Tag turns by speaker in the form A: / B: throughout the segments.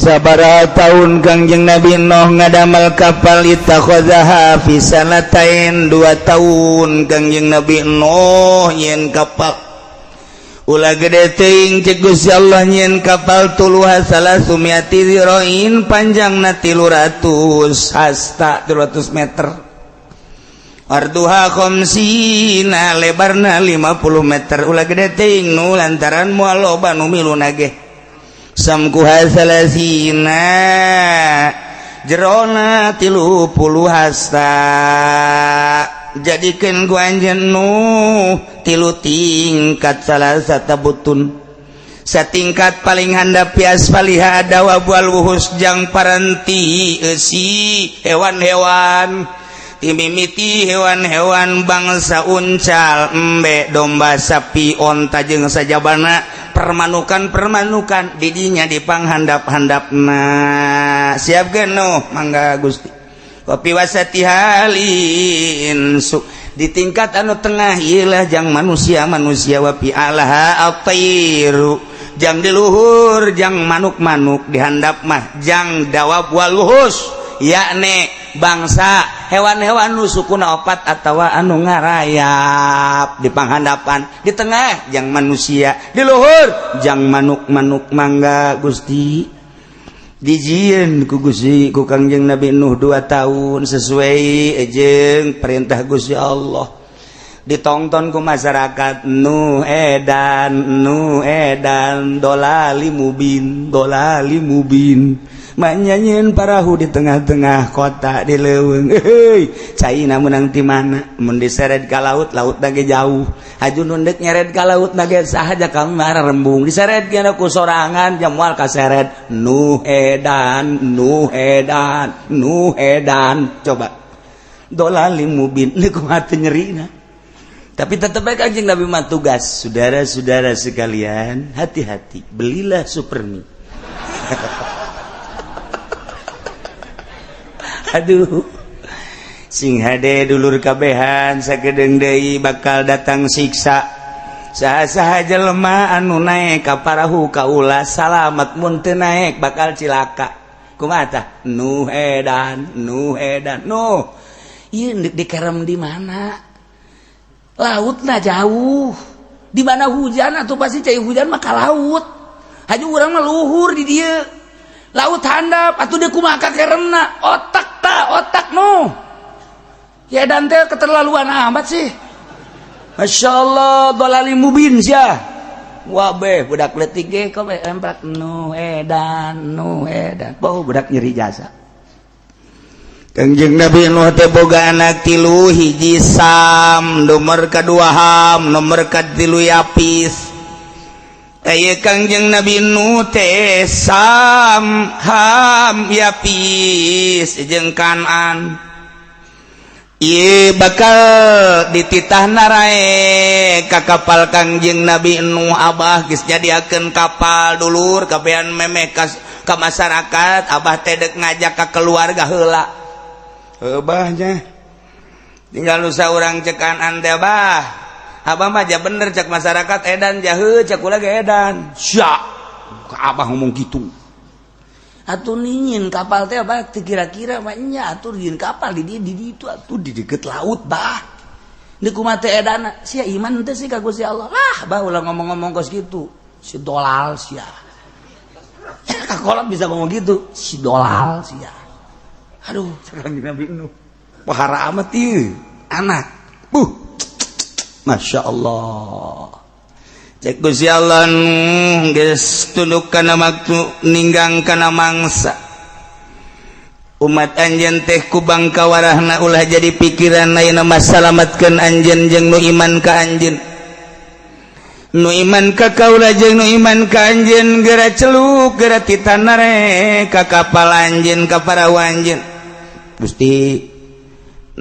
A: Sabaraha tahun Kangjeng Nabi Nuh ngadamel kapal? Ittakhadzaha fi sanatain, 2 tahun Kangjeng Nabi Nuh nyieun kapal. Ulah gede teuing, cek Gusti Allah, nyieun kapal. Tuluha salasumiati dzira'in, panjangna 300 hasta, 300 meter. Arduha khamsina, lebarna 50 meter. Ulah gede teuing nu lantaran moal loba nu milu nageh. Samkuha salasina, jerona 30 hasta. Jadikan ku anjeun nu tilu tingkat, salasata butun, satingkat paling handap. Fi asfaliha dawab wal wuhus, jang paranti eusi hewan-hewan, timimiti hewan-hewan bangsa uncal, embe, domba, sapi, onta jeung sajabana permanukan-permanukan didinya dipanghandap-handapna. Siap Nuh? Mangga Gusti. Wa fi wasatihal insu, di tingkat anu tengah ilah jang manusia manusia. Wa fi a'laha at-tairu, jang di luhur jang manuk-manuk, dihandap mah jang dawab wal wuhus, yakni bangsa hewan-hewan nu sukuna opat atawa anu ngarayap di panghandapan, di tengah jang manusia, di luhur jang manuk-manuk. Mangga Gusti. Dijieun ku Gusti, ku Kangjeng Nabi Nuh 2 tahun sesuai jeung perintah Gusti Allah. Ditonton ku masyarakat, "Nu edan, nu edan, dolali mubin, dolali mubin." Nyieun parahu di tengah-tengah kota di leuweung. Heuy, caina menang ti mana? Mun diseret ka laut, laut ge jauh. Haju nu deuk nyeret ka laut ge sahaja kamar rembung. Diseret kana ku sorangan jam moal kaseret. Nu edan, nu edan, nu edan. Coba, dolali mubin, ini kumaha teu nyerina? Tapi tetap baik Anjing Nabi mah tugas. Saudara-saudara sekalian, hati-hati, belilah supermi. Aduh, sing hade dulur kabehan, sakedeng deui bakal datang siksa. Saha-saha jelema anu naek ka parahu kaula salamat, mun teu naek bakal cilaka. Kumaha tah? Nu edan, nu edan, nu ieu dikerem di mana? Lautna jauh. Di mana hujan atau pasti cai hujan mah ka laut. Haju urang mah luhur di dieu, laut handap atuh. Dia kumaha kakeremna? Otak ta otak nu ya dan teh keterlaluan amat sih. Masya Allah, dolali mubin sia. Wabeh budak letik ge kok emprak, "Nu edan, nu edan." Bau budak nyeri jasa. Kangjeng Nabi Nuh teh boga anak tilu, hiji Sam, nomor kedua Ham, nomor katilu Yapis. Aya Kangjeng Nabi Nuh teh Sam, Ham, Yapis jeung Kanan. Ieu bakal dititah naraek ka kapal Kangjeng Nabi Nuh. "Abah geus nyadiakeun kapal, dulur kabehan." Memeh ka masyarakat, "Abah teh deuk ngajak ka keluarga heula." Abahnya tinggal nusa urang cekan ante, "Bah, abah mah aja bener cek masyarakat edan jahe, cek kula ge edan." Sia ka abah ngomong gitu atuh. Ningin kapal teh abah teu kira-kira mah nya atuh nyieun kapal di itu atuh di deket laut, bah. Deuk kumaha teh edan sia? Iman teh sih ka Gusti Allah lah. Bah, ulah ngomong-ngomong kos gitu, si dolal sia. Kakolot bisa ngomong gitu, si dolal sia. Aduh, sekarang Nabi Nuh pahara amat ieu anak. Buh, Masya Allah. Cek Gusti Allah, geus tunduk kana waktu, ninggang kana mangsa umat anjeun teh ku bangka warahna. Ulah jadi pikiran, ayeuna mah salamatkeun anjeun jeung nu iman ka anjeun, nu iman ka kaula jeung nu iman ka anjeun. Gera celuk, gera titanare ka kapal anjeun, ka parahu anjeun. Gusti,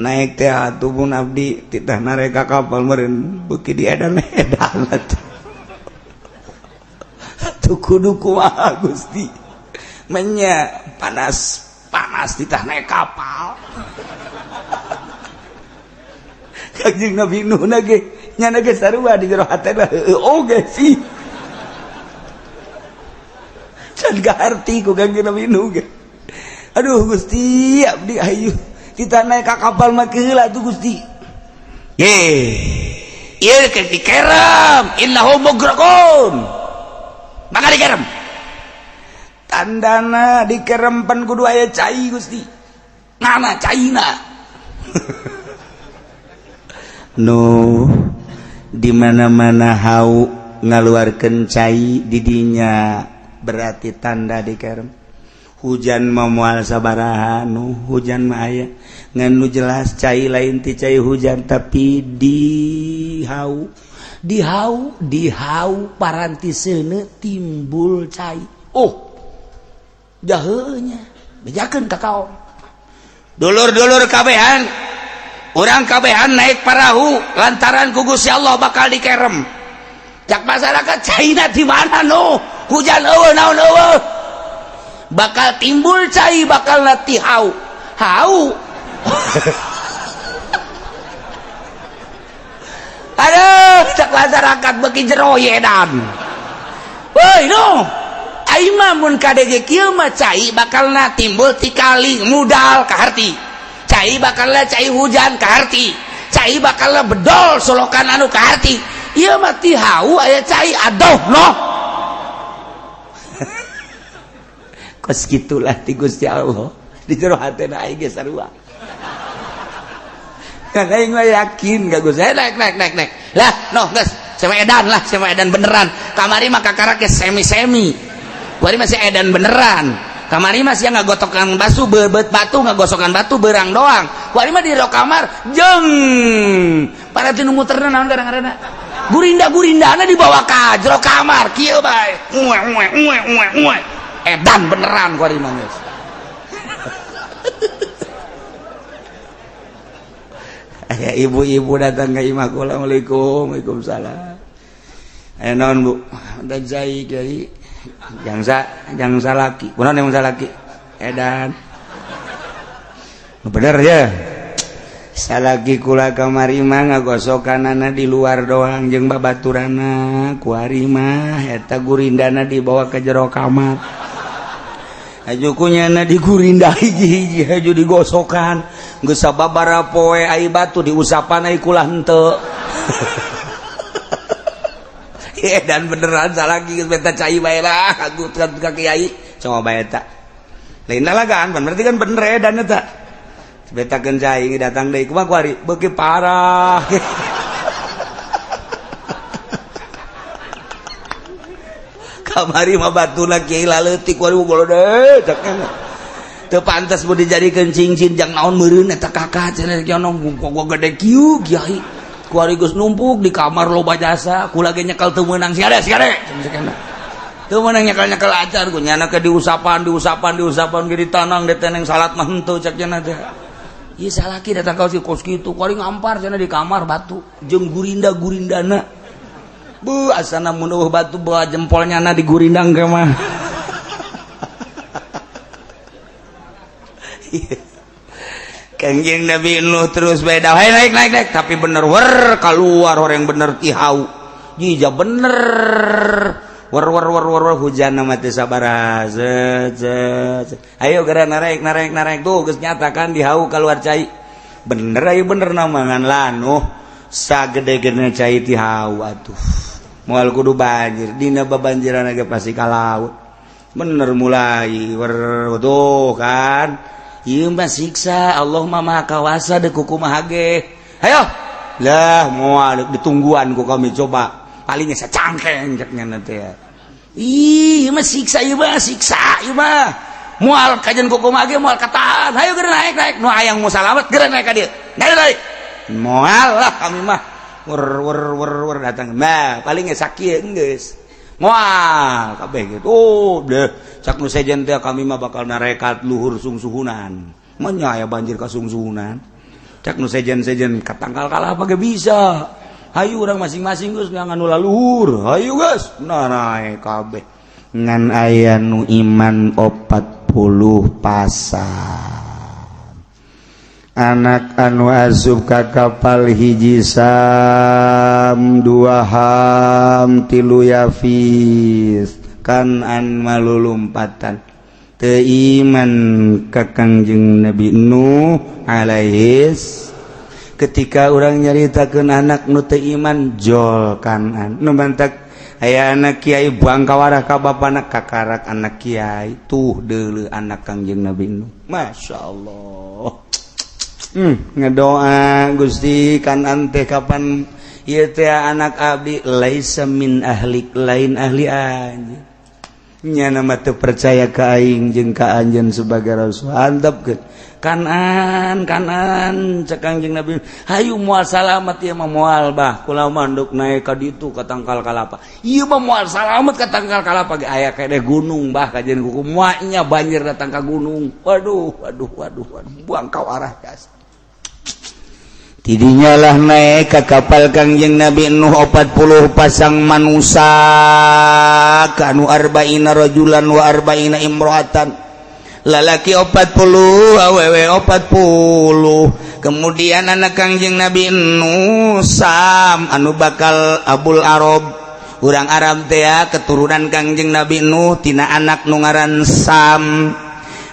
A: naik teh atuh pun abdi titah narek ka kapal meureun beuki di edan edan atuh. Atuh kudu kumaha, Gusti? Menya panas panas titah naik kapal. Kangjeng Nabi Nuh ge nyana ge sarua di jero hatena, heueuh oge sih. Can kaharti ku Kangjeng Nabi Nuh ge. Aduh Gusti, abdi ayu kita naik ka kapal mah heula tuh Gusti. Ye. Ieu keur dikerem, innahum mugraqun. Maka dikerem. Tandana dikerempan kudu aya cai Gusti. Mana caina? Nu di mana-mana hau ngaluarkeun cai didinya berarti tanda dikerem. Hujan mah moal sabaraha nu hujan mah aya, ngan nu jelas cai lain ti cai hujan tapi di hau, di hau, di hau paranti seuneu timbul cai. Oh, jaheunya bejakeun ka kaum. Dulur-dulur kabehan, urang kabehan naik parahu lantaran ku Gusti Allah bakal dikerem. Cak masyarakat caina di mana nu? Hujan eueuh naon eueuh. Bakal timbul cai bakal ti hau. Hau. Aduh, cak masyarakat beuki jero yedan. Woi, nu. Aing mah mun kadege kieu mah cai bakalna timbul ti kali mudal kaharti. Cai bakalna cai hujan kaharti. Cai bakalna bedol solokan anu kaharti. Ieu mah ti hau aya cai aduh noh. Kos kitulah ti Gusti Allah. Di jero hatena aing ge sarua. Kan aing mah yakin ka Gusti. Naik naik naik naik. Lah, noh geus, sama edan lah, sama edan beneran. Kamari mah kakarak ge semi-semi. Kuari masih edan beneran. Kamari mah sia ngagotokan batu, beubet batu, ngagosokan batu berang doang. Kuari mah di jero kamar jeung para tinu muterna naon kadang-kadang. Gurinda-gurindana dibawa ka jero kamar kieu bae. Uwe uwe uwe uwe uwe. Edan beneran kuari mah geus. Aya ibu-ibu datang ka imah kula, Assalamualaikum, waalaikumsalam. Aya naon Bu? Dan cai kiai. Jangsa laki. Kunaon yang salaki? Edan. Bener ya. Salaki kula kamari mah ngagosokanana di luar doang jeung babaturana. Kuari mah eta gurindana dibawa ke jero kamar. Haju kunyana digurinda hiji-hiji haju digosokan. Geus sababaraha poe ai batu diusapan ai kula henteu. Dan beneran salaki geus beta cai bae lah aku ka kiai coba bae eta. Lain lalagaan berarti kan bener edan eta. Betakeun cai datang deui kumaha kuari beuki parah. Kamari mah batuna kiai laleutik kuari golode cek teu pantes mun dijadikeun cincin jang naon meureun eta kakak cenah kieu gua gede kieu kiai. Kuari geus numpuk di kamar loba jasa, kula ge nyekel teu meunang sia sia teu meunang nyekel-nyekel acar ku nyana ke diusapan diusapan diusapan ge ditanang diteneng salat mah henteu cek cenah teh. Ieu salaki datang ka si kos kitu kuari ngampar cenah di kamar batu jeung gurinda-gurindana. Bu asana mun eueuh batu bawa jempolnya na digurindang ke mah. Kangjeng Nabi Nuh terus beda, hey, naik naik naik, tapi bener wer keluar orang bener ti hau. Jija bener wer wer wer wer hujan mah teu sabaraha. Zet zet. Ayo geura naik naik naik tuh geus nyatakan di hau keluar cai. Bener ayo bener nama ngan lanuh sagede-gedena cai ti hau atuh. Moal kudu banjir, dina babanjiran ge pasti ka laut. Bener mulai wer tuh kan. Ieu mah siksa Allah mah maha kawasa deuk kumaha ge. Hayo. Lah moal ditungguan ku kami coba. Palingnya sacangkeng cek nya teh. Ih, ieu mah siksa ieu mah siksa ieu mah. Moal kajen ku kumaha ge moal katahan. Hayo geura naik naik nu hayang mau salamet geura naik ka dieu. Naik naik. Moal lah kami mah. Wer wer wer wer datang. Nah, palingnya sakieu geus. Moal kabeh gitu. Oh, deh cak nu sejen teh kami mah bakal narekat luhur sungsuhunan. Menya aya banjir ka sungsuhunan. Cak nu sejen-sejen katangkal kalah apa ge bisa. Hayu urang masing-masing geus ngan nu laluhur. Hayu geus. Nah naek kabeh. Ngan aya nu iman 40 pasang. Anak anu asup ka kapal hiji Sam, dua Ham, tilu Yafis. Kan'an malulumpatan teu iman ka Kangjeng Nabi Nuh alaihis. Ketika orang nyaritakeun anak nu teu iman, jol Kan'an. Nu mantak aya anak kiai buang kawarah ka bapana, kakarak anak kiai tuh deuleu anak Kangjeng Nabi Nuh. Masya Allah, ngedoa, "Gusti, Kan'an teh kapan ieu teh anak abdi?" "Laisa min ahlik," lain ahli anjeun. Nya mah teu percaya ka aing jeung ka anjeun sebagai rasul. Antepkeun Kan'an. "Kan'an," cek Kangjeng Nabi, "hayu, moal salamet ieu mah, moal bah. Kula manduk naik ka ditu ka tangkal kalapa. Ieu mah moal salamet ka tangkal kalapa ge aya kene gunung bah, kajian kuku muaknya banjir datang ka gunung." Waduh, waduh, waduh, waduh, buang kau arah gas. Tidinya lah naik ke kapal Kangjeng Nabi Nuh 40 pasang manusia, kanu arba'ina rajulan wa arba'ina imro'atan, lalaki 40, awewe 40. Kemudian anak Kangjeng Nabi Nuh Sam, anu bakal Abul Arab, urang Arab teh, keturunan Kangjeng Nabi Nuh tina anak nu ngaran Sam.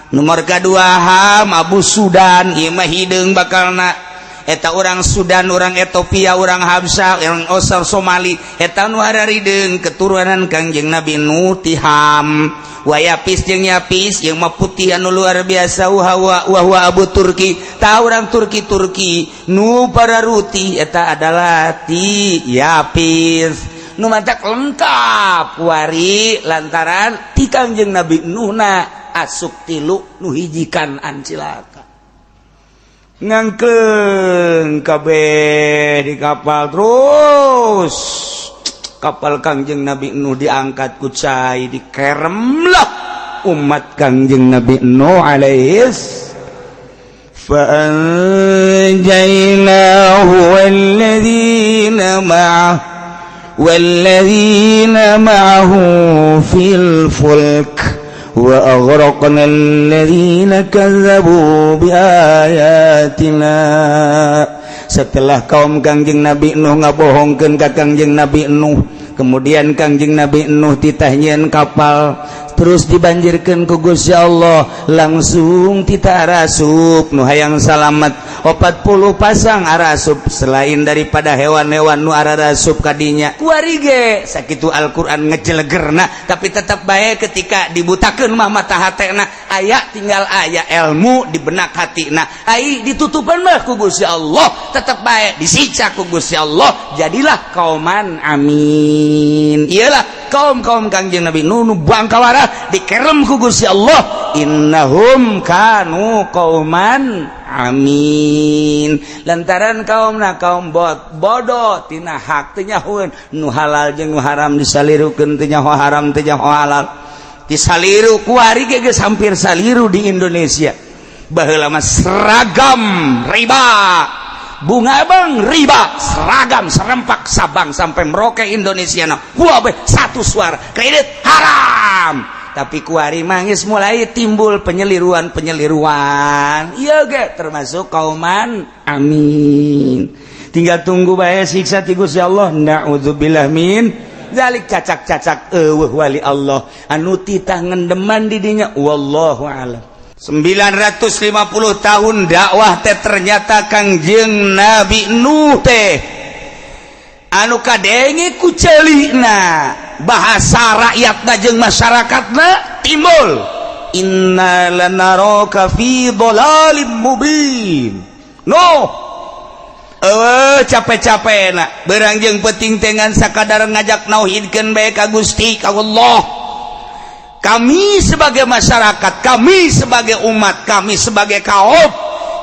A: Nomor kedua Ham, Abu Sudan. Ieu mah hideung bakalna eta, orang Sudan, orang Ethiopia, orang Habsah, orang Osar, Somali, eta nu harideung keturunan Kangjeng Nabi Nuh ti Ham. Wa Yapis, jeung Yapis yang mah putih anu luar biasa, wa wa Abu Turki ta, orang Turki. Turki nu para ruti eta adalah ti Yapis. Nu mantak lengkap wari lantaran ti Kangjeng Nabi Nuhna asup tilu, nu hiji Kan'an. Cilaka, ngangkeng kabeh di kapal. Terus kapal Kangjeng Nabi Nuh diangkat ku cai, dikerem lah umat Kangjeng Nabi Nuh alaihis. فأنجيناه والذين معه في الفلك وأغرقنا الذين كذبوا بآياتنا. Setelah kaum Kangjeng Nabi Nuh ngabohongkeun ka Kangjeng Nabi Nuh, kemudian Kangjeng Nabi Nuh titah nyieun kapal, terus dibanjirkan ku Gusti Allah, langsung tita arasup nu hayang salamet 40 pasang arasup, selain daripada hewan-hewan nu arasup kadinya. Kuari ge sakitu Al-Qur'an ngejelegerna, tapi tetap baik ketika dibutakeun mah mata hatena aya, tinggal aya ilmu di benak hatina, ai ditutupan mah ku Gusti Allah tetap baik disiksa ku Gusti Allah. Jadilah kauman amin, iyalah kaum-kaum Kangjeng Nabi Nuh nu bangkawara dikerem ku Gusti Allah, innahum kanu qauman amin, lantaran kaumna kaum bot bodoh tina hak, teu nyahoeun nu halal jeung nu haram, disalirukeun, teu nyaho haram, teu nyaho halal, disaliru. Kuari ge geus hampir saliru di Indonesia. Baheula mah seragam riba, bunga bang riba, seragam serempak Sabang sampai Merauke Indonesia. Nah, be satu suara, kredit haram. Tapi kuari mangis mulai timbul penyeliruan penyeliruan. Iya ge termasuk kauman amin, tinggal tunggu bae siksa ti Gusti Allah. Naudzubillah min zalik. Cacak-cacak eueuh wali Allah anu titah ngendeman di dinya, wallahu alam. 950 tahun dakwah teh, ternyata Kangjeng Nabi Nuh teh anu kadenge ku ceulina bahasa rakyatna jeung masyarakatna timbul, "Inna lanaraka fi dhalalim mubin." No eueuh capek-capek berang jeung penting dengan sakadar ngajak nauhidkeun bae ka Gusti, ka Allah. Kami sebagai masyarakat, kami sebagai umat, kami sebagai kaum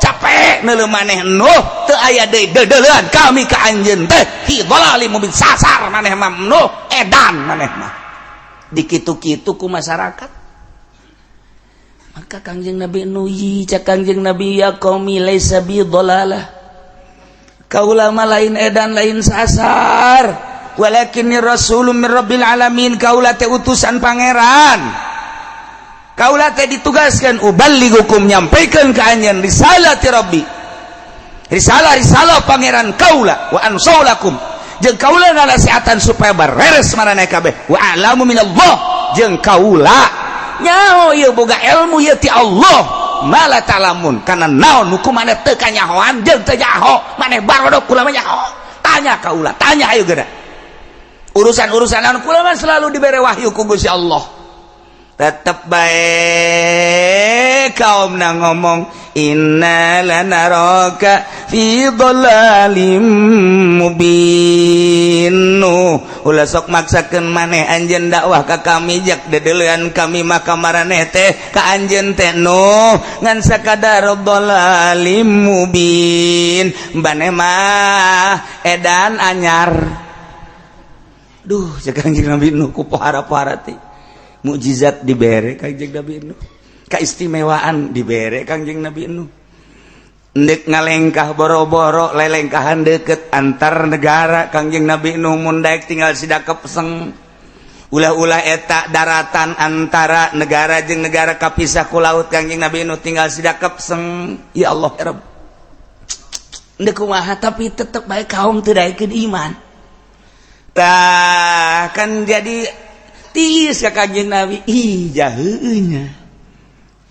A: capek neuleuh maneh Nuh, teu aya deui deudeuleun kami ka anjeun teh, fi dhalalim mubin, sasar maneh mah Nuh, edan maneh mah. Dikitu-kitu ku masyarakat. Maka Kangjeng Nabi Nuh, cak Kangjeng Nabi, "Ya qaumi, laisa bi dhalalah," kaula mah lain edan, lain sasar, walakinni rasulun min rabbil alamin, kaula teh utusan Pangeran, kaula teh ditugaskan uballighukum, nyampaikan ka anjeun, risalati rabbi, risalah risalah Pangeran kaula, wa ansahu lakum, jeung kaula ngasihatan supaya bareres maraneh kabeh, wa a'lamu minallah, Jeung kaula nyaho ieu boga ilmu ieu ti Allah. Ma la ta'lamun, kana naon nu ku maneh teu kanyahoan jeung teu nyaho maneh barodok, kula mah nyaho. Tanya kaula, tanya, ayo geura urusan-urusan naon, kula mah selalu dibere wahyu ku Gusti Allah. Tetep bae kaum na ngomong, inna lanaraka fi dhalalim mubin. Nuh, ulah sok maksakeun maneh anjeun dakwah ka kami, jak dedelean kami maka maraneh teh ka anjeun teh, Nuh, ngan sakadar dhalalim mubin. Maneh mah edan anyar. Duh, cek Kanjeng Nabi Nuh, ku pohara-pohara teh. Mukjizat dibere Kanjeng Nabi Nuh, keistimewaan dibere Kanjeng Nabi Nuh. Ndek ngalengkah boro-boro lelengkahan deket antar negara, Kanjeng Nabi Nuh mun daek tinggal sidakep seng. Ulah-ulah eta daratan antara negara jeung negara kapisah ku laut, Kanjeng Nabi Nuh tinggal sidakep seng. Ya Allah, ya Rabb, ndek kumaha, tapi tetep bae kaum teu daekeun iman. Tah kan jadi tiis ka Kanjeng Nabi. Ih, jaheunya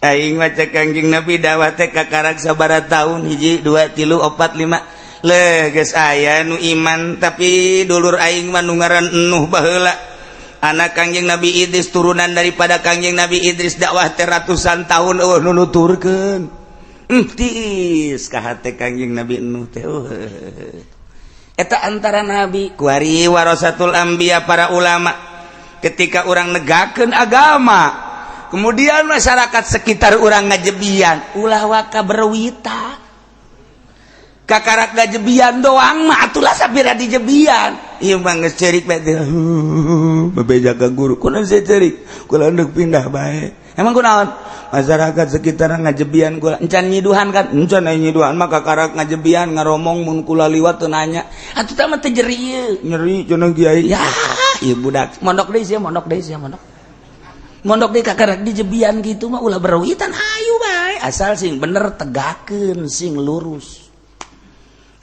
A: aing mah, cek Kanjeng Nabi, dakwah teh kakarak sabaraha tahun? Hiji, dua, tilu, opat, lima. Leh, geus aya nu iman, tapi dulur aing mah nu ngaran Nuh baheula, anak Kanjeng Nabi Idris, turunan daripada Kanjeng Nabi Idris, dakwah teh ratusan tahun euweuh nu nuturkeun. Tiis ka hate Kanjeng Nabi Nuh teh. Eta antara nabi kuari warasatul anbiya, para ulama. Ketika orang negakeun agama, kemudian masyarakat sekitar orang ngajebian, ulah waka berwita. Kakarak ngajebian doang mah atulah sapira dijebian. Ieu mah geus ceurik bae teh, bebeja ka guru, "Kunaon sia ceurik?" "Kula endek pindah bae." "Emang kunaon?" "Masyarakat sekitar ngajebian kula." "Encan nyiduhan kan?" "Encan, aya nyiduhan mah kakarak ngajebian, ngaromong mun kula liwat teu nanya." "Atuh tah mah teu jeri ieu." "Nyeri cenah, kiai." Ya, ieu budak mondok deui sia, mondok deui sia, mondok. Mondok deui. Kakarak dijebian gitu mah ulah berawitan, hayu bae, asal sing bener tegakeun, sing lurus.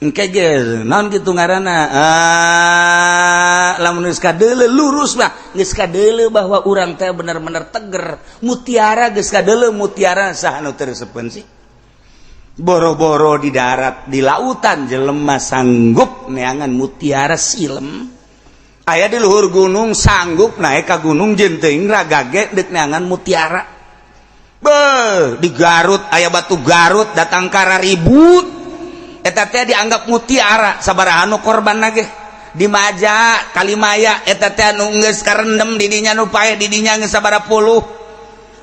A: Engke ge naon kitu ngaranna, ah, lamun geus kadeuleu lurus mah geus kadeuleu bahwa urang teh bener-bener teger, mutiara geus kadeuleu mutiara, saha nu teu resepeun sih? Boro-boro di darat, di lautan jelema sanggup neangan mutiara silem. Aya di luhur gunung, sanggup naik ka gunung jeung teuing ragage deuk neangan mutiara. Be, di Garut aya batu Garut datang kara ribut, eta teh dianggap mutiara, sabaraha nu korban lagi. Di Maja Kalimaya eta teh anu geus karendem di dinya, nu pae di dinya geus sabaraha puluh.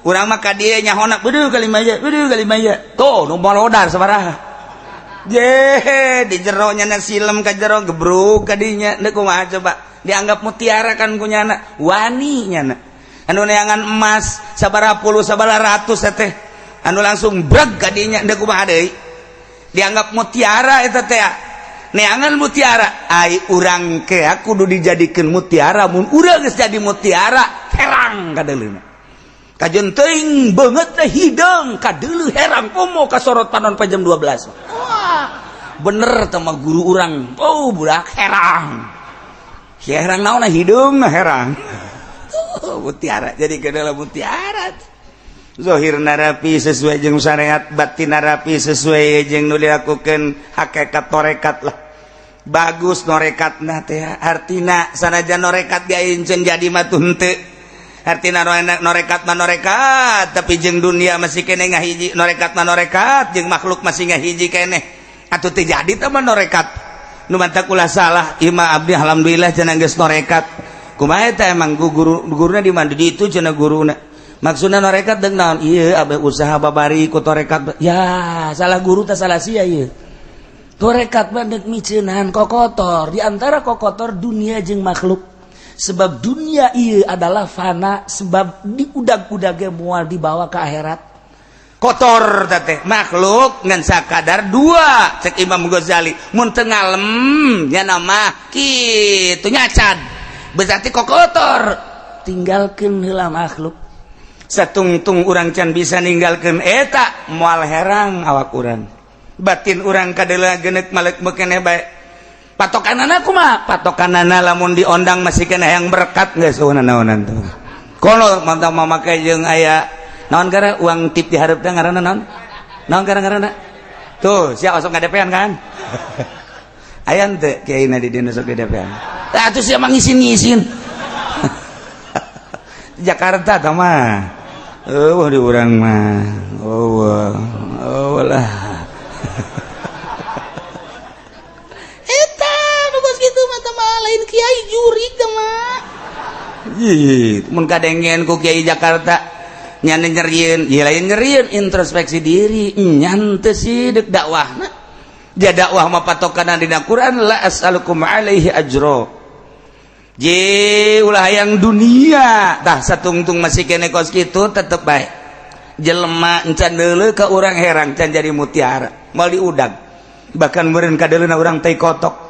A: Urang mah ka dieu nyahona, "Beudeung Kalimaya, beudeung Kalimaya." Tuh nu balodar sabaraha je di jero nya, silem ka jero, gebruk ka dinya. Deuk kumaha coba? Dianggap mutiara kan ku nyana, wani nyana. Anu neangan emas sabaraha puluh, sabaraha ratus teh anu langsung breg ka dinya, deuk kumaha deui? Dianggap mutiara eta teh, neangan mutiara. Ai urang ke kudu dijadikeun mutiara. Mun urang geus jadi mutiara, herang kadeuleuna. Kajeun teuing beungeut teh hideung, kadeuleu herang, komo kasorot panon pa jam 12. Wah, bener teh mah guru urang. Oh, budak herang. Herang naon? Hideung herang. Oh, mutiara jadi ke dalam mutiara. Zohir narapi sesuai jeung syariat, batin narapi sesuai jeung nu dilakukeun hakikat torekat lah. Bagus norekat nah teh, artina sanajan norekat ge can jadi mah tuh henteu. Artina norekat mah norekat, tapi jeung dunia masih keneh ngahiji. Norekat mah norekat, jeung makhluk masih ngahiji keneh, atuh teu jadi teh mah norekat. Nu mantak ulah salah. Ieu mah abdi alhamdulillah cenah geus norekat. Kumaha eta emang guru guruna di mana? Di itu cenah guruna. Maksudna norekat deung naon? Ieu abe usaha babari ku torekat. Ya, salah guru teh, salah sia ieu. Torekat mah deuk miceunan kokotor, di antara kokotor dunia jeung makhluk. Sebab dunia ieu adalah fana, sebab diudag-udag ge moal dibawa ke akhirat. Kotor teh makhluk ngan sakadar dua, cek Imam Ghazali. Mun teu ngalem nya nama kitu nyacad. Berarti kokotor. Tinggalkeun heula makhluk. Satungtung urang can bisa ninggalkeun eta, moal herang awak urang, batin urang kadeula genek malek mekene bae. Patokanana kumaha? Patokanana lamun diondang masih kena yang berkat, geus eueuh naonan tuh. Kono mantap mamakai jeung aya naon gara uang tip diharapna ngaranna naon? Naon gara ngaranna? Tuh, siap sok ngadepean kan? Aya teu kiai na di dieu sok didepean. Tah atuh sia mah ngisin-ngisin. Jakarta tah mah. Eueuh di urang mah. Eueuh. Eueuh lah. Eta nu geus kitu mah tah mah lain kiai jurig tah mah. Ih, mun kadengen ku kiai Jakarta nyana nyerieun, ieu lain nyerieun introspeksi diri, nyan teu sih deuk dakwahna. Dia dakwah mah patokanna dina Quran la as'alukum alaihi ajra. Je ulah hayang dunia tah satungtung masih kene kos kitu tetep bae. Jelema encan deuleu ka urang herang can jadi mutiara, moal diudag. Bahkan meureun kadeuleuna urang teh kotok.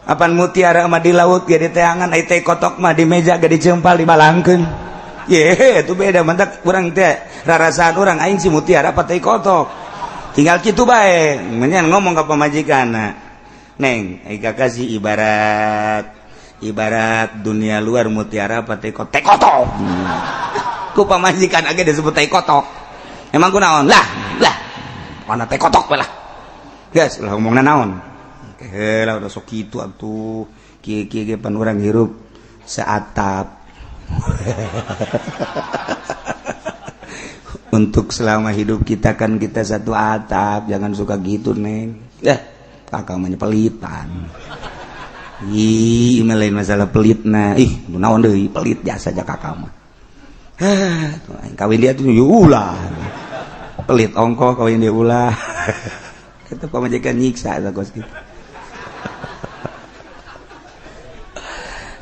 A: Apan mutiara mah di laut ge diteangan, ai teh kotok mah di meja ge dicempal dibalangkeun. Ye, itu beda mantak urang teh rarasaan urang aing si mutiara apa teh kotok. Tinggal kitu bae, menyan ngomong ka pamajikanna. Neng, ai kakak sih ibarat ibarat dunia luar mutiara apa teh kotok, teh kotok. Ku pamajikan age disebut teh kotok. Emang ku naon? Lah, lah. Mana teh kotok we lah. Geus, ulah ngomongna naon. Heula udah sok kitu atuh. Kieu-kieu ge pan urang hirup seatap. Untuk selama hidup kita kan kita satu atap, jangan suka gitu, Neng. Ya, kakak mah pelitan. Ih, ini lain masalah pelit nah. Ih, naon deui pelit jasa aja kakak mah. Hah, kawin dia tuh ulah. Pelit ongkoh kawin dia ulah. Itu pamajikan nyiksa eta kos kitu.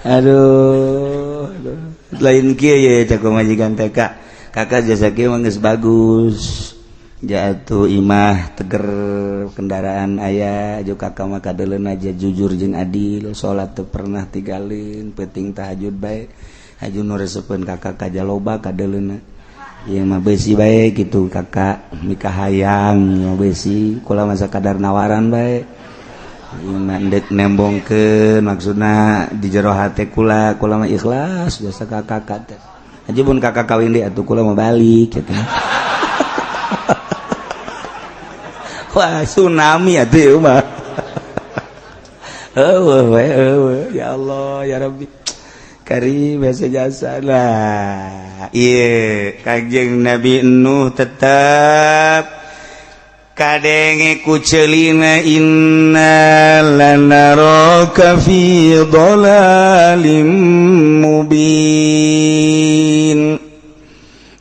A: Aduh, aduh. Lain kieu ye cak pamajikan teh Kak. Kakak jasa kieu mah geus bagus. Jatuh imah teger kendaraan aya jo kakak mah kadeuleun aja jujur jeung adil, salat teu pernah tinggalin, penting tahajud bae. Haju nu resepeun kakak kaja loba kadeuleunna. Ieu mah beusi bae kitu kakak mikahayang mah beusi kula mah sakadar nawaran bae. Ieu mah endek nembongkeun maksudna di jero hate kula, kula mah ikhlas jasa kakak teh. Haji pun kakak kawin deui atuh kula mah balik kitu. Wah, tsunami atuh ieu mah. Eueuh we eueuh ya Allah ya Rabbi. Kari biasa jasa lah. Ieu Kanjeng Nabi Nuh tetep kadenge ku ceulina inna lanaraka fi dhalalim mubin.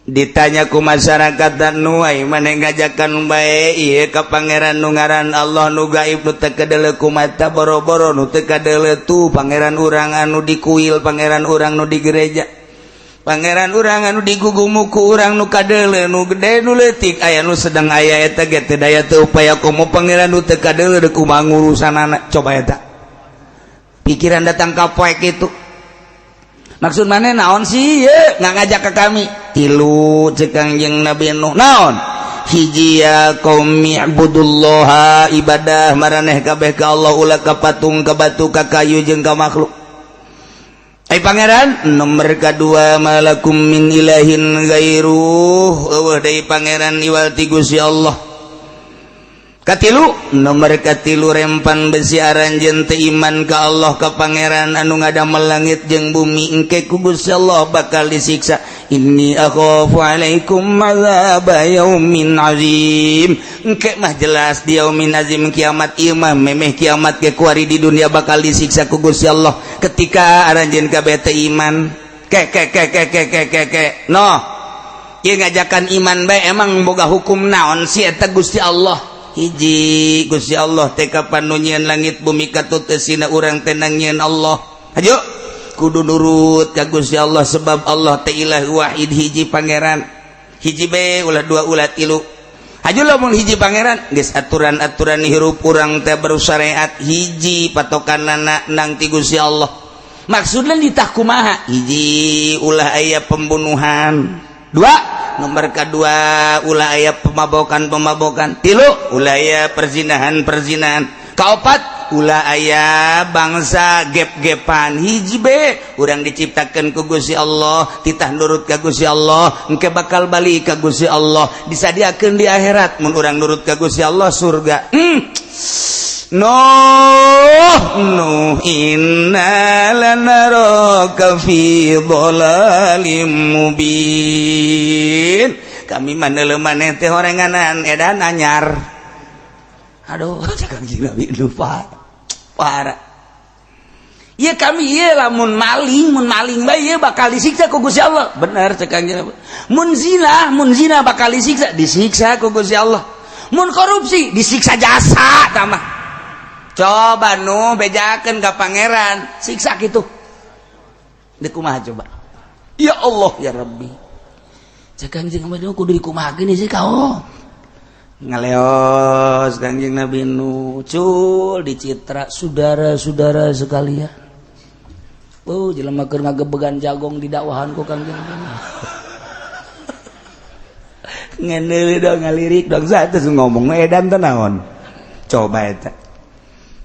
A: Ditanya ku masyarakat dan nuai maneh ngajakan bae ieu ka pangeran nu ngaran Allah nu gaib nu teu kadeuleu ku mata boro-boro nu teu kadeuleu tuh pangeran urang anu di kuil, pangeran urang nu di gereja, pangeran urang anu di gugumu ku urang nu kadeuleu nu gede nu leutik aya nu sedang aya eta ge teu daya teu upaya komo pangeran nu teu kadeuleu deuk kumaha ngurusanana coba eta pikiran datang ka poek itu. Maksud mana naon sih ye nggak ngajak ke kami tilu cek Kangjeng Nabi Nuh naon hiji ya qaumi ibudullaha ibadah maraneh kabeh ka Allah ulah ka patung ka batu ka kayu jeung ka makhluk. Ai pangeran nomor kadua malakum min ilahin ghairuh eueuh deui pangeran iwal ti Gusti Allah. Katilu nomor katilu rempan besi aranjeun teu iman ka Allah ka pangeran anu ngadamel langit jeung bumi engke ku Gusti Allah bakal disiksa. Inni akhafu alaikum adzaba yaumin azim. Engke mah jelas di yaumin azim kiamat ieu mah memeh kiamat ge kuari di dunia bakal disiksa ku Gusti Allah ketika aranjeun kabeh teu iman. Ke ke ke ke ke ke ke ke. No. Ieu ngajakan iman bae emang boga hukum naon sih eta Gusti Allah? Hiji Gusti Allah teh kapan nu nyieun langit bumi katut tesina urang teh nyieun Allah. Hayu kudu nurut ka Gusti Allah sebab Allah teh ilah wahid hiji pangeran. Hiji be ulah dua ulah tilu. Hayu lamun hiji pangeran geus aturan-aturan hirup urang teh bersyariat hiji patokanana nang ti Gusti Allah. Maksudna ditah kumaha? Hiji ulah aya pembunuhan. Dua nomor kedua ulah aya pemabokan-pemabokan. Tilu ulah aya perzinahan-perzinahan. Kaopat Ulah aya bangsa gap-gapan. Hiji be, urang diciptakan ku Gusti Allah, titah nurut ka Gusti Allah, engke bakal balik ka Gusti Allah, disadiakeun di akhirat mun urang nurut ka Gusti Allah surga. Nuh, Nuh, inna lanaraka fi dhalalim mubin. Kami manele maneh teh horenganan edan anyar. Aduh, cek Kanjeng Nabi, lupa parah. Ya kami ieu lamun maling, mun maling bae ieu bakal disiksa ku Gusti Allah. Bener cek Kanjeng Nabi. Mun zina, mun zina bakal disiksa, disiksa ku Gusti Allah. Mun korupsi disiksa jasa tambah. Coba nu bejakeun ka pangeran, siksa kitu. Deuk kumaha coba? Ya Allah ya Rabbi. Cek Kanjeng Nabi, kudu dikumahakeun sih kau. Ngaleos Kanjeng Nabi nu cul dicitra, saudara-saudara sekalian. Oh, jelema keur ngagebegan jagong di dakwahan ku Kanjeng Nabi. Ngeundeuli dong, ngalirik dong, satu ngomong edan teh naon. Coba eta.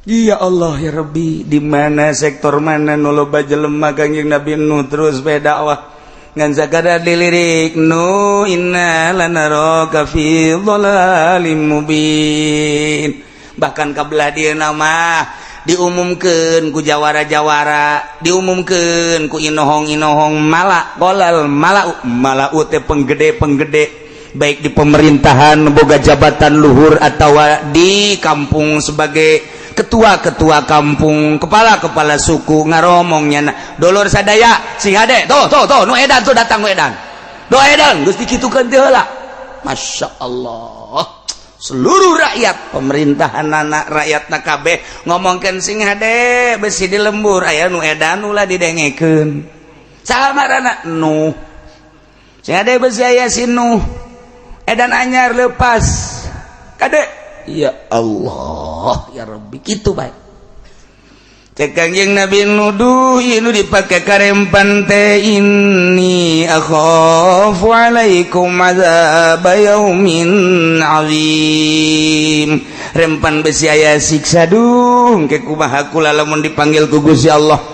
A: Ya Allah ya Rabbi, di mana sektor mana nu loba jelema? Kanjeng Nabi nu terus bae dakwah ngan sakadar dilirik, "Nu, inna lanaraka fi dhalalim mubin." Bahkan kabelah dieu nama diumumkeun ku jawara-jawara, diumumkeun ku inohong-inohong, mala qolal malau, malau teh penggede-penggede, baik di pemerintahan boga jabatan luhur atau di kampung sebagai ketua-ketua kampung, kepala-kepala suku, ngaromongnya, "Dulur sadaya, sing hade, tuh tuh tuh, nu edan tuh datang, nu edan, nu edan geus dikitukeun teh heula." Masya Allah, seluruh rakyat, pemerintahan, anak rakyat kabeh ngomongkeun, "Sing hade, besi di lembur aya nu edan." Ulah didengekeun saha ngaranna? Nuh. "Sing hade, besi aya si Nuh edan anyar lepas kade." Ya Allah ya Rabbi, kitu bae cek Kangjeng Nabi nuduh nu dipake karempan teh, "Inni akhafu alaikum adzab yaumin azim." Rempan besi aya siksa, duh, ke kumaha kula lamun dipanggil ku Gusti Allah?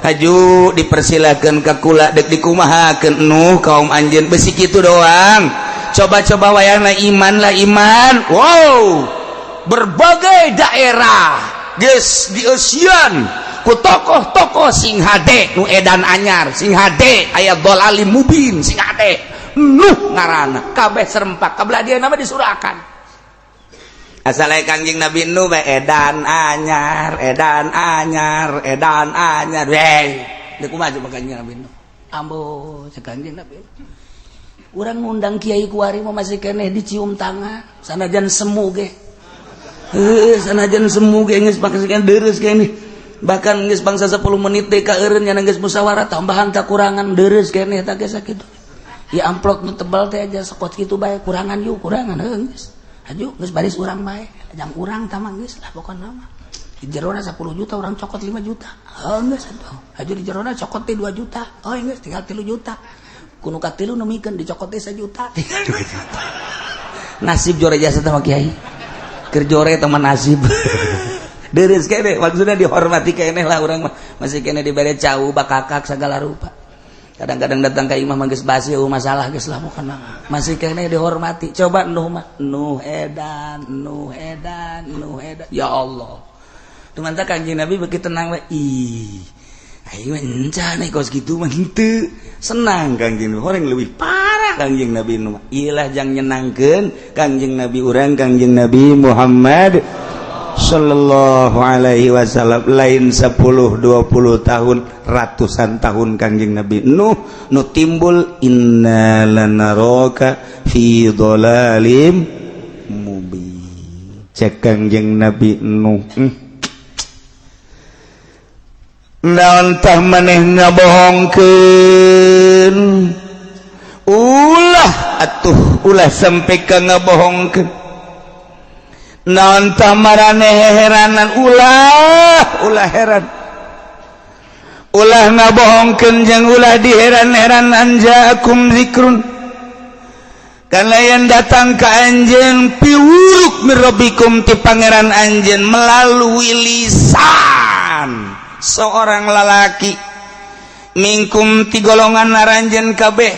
A: Haju dipersilakan ka kula, dek dikumahakeun Nuh kaum anjeun? Besi kitu doang, coba-coba wayahna iman lah iman. Wow, berbagai daerah geus dieusian ku tokoh-tokoh, "Sing hade, nu edan anyar, sing hade, aya dhalalim mubin, sing hade, Nuh ngaranna." Kabeh serempak kabelah dia nama disurakan asal Kangjeng Nabi Nuh bae edan anyar, edan anyar, edan anyar. Wey, deuk kumaha coba Kangjeng Nabi Nuh? Ambo, cek Kangjeng Nabi, urang ngundang kiai kuari mah masih keneh dicium tangan, sanajan semu ge. Heuh, sanajan semu ge geus pake deres keneh. Bahkan geus bangsa 10 menit teh ka eureun nya, geus musyawarah tambahan tak kurangan, deres keneh tah ge sakitu. Ya amplop nu tebal teh aja sekot kitu bae, kurangan yuk, kurangan, heuh geus. Haju geus baris urang bae, jang urang tah mah geus lah pokona mah. Di jerona 10 juta, urang cokot 5 juta. Oh geus atuh. Haju di jerona cokot teh 2 juta. Oh geus tinggal 3 juta. Kuno ka tilu nemikeun dicokot teh 1 juta, tinggal 2 juta. Nasib jore jasa teh mah kiai. Keur jore teman nasib. Deres kene maksudnya, dihormati keneh lah urang mah. Masih kene dibere cau, bakakak segala rupa. Kadang-kadang datang ke imah geus basi, oh masalah geus lah pokona. Masih kene dihormati. Coba Nuh mah, Nuh edan, Nuh edan, Nuh edan. Ya Allah. Tumanta Kanjeng Nabi begitu tenang we. Ih. Ayo encan kos kitu mah henteu. Senang Kangjeng Nabi. Orang lebih parah Kangjeng Nabi Nuh. Iyalah jang nyenangkeun Kangjeng Nabi urang, Kangjeng Nabi Muhammad Sallallahu Alaihi Wasallam. Lain 10 20 tahun, ratusan tahun Kangjeng Nabi Nuh nu timbul "inna lanaraka fi dhalalim mubin". Cek Kangjeng Nabi Nuh, naon tah maneh ngabohongkeun? Ulah atuh, ulah sampai ka ngabohongkeun. Naon tah maraneh heranan? Ulah, ulah heran, ulah ngabohongkeun jeung ulah diheran-heran. Anjaakum zikrun. Kalayan datang ke anjeun piwuruk mir rabbikum ti pangeran anjeun melalui lisan seorang lalaki minkum ti golongan aranjeun kabeh,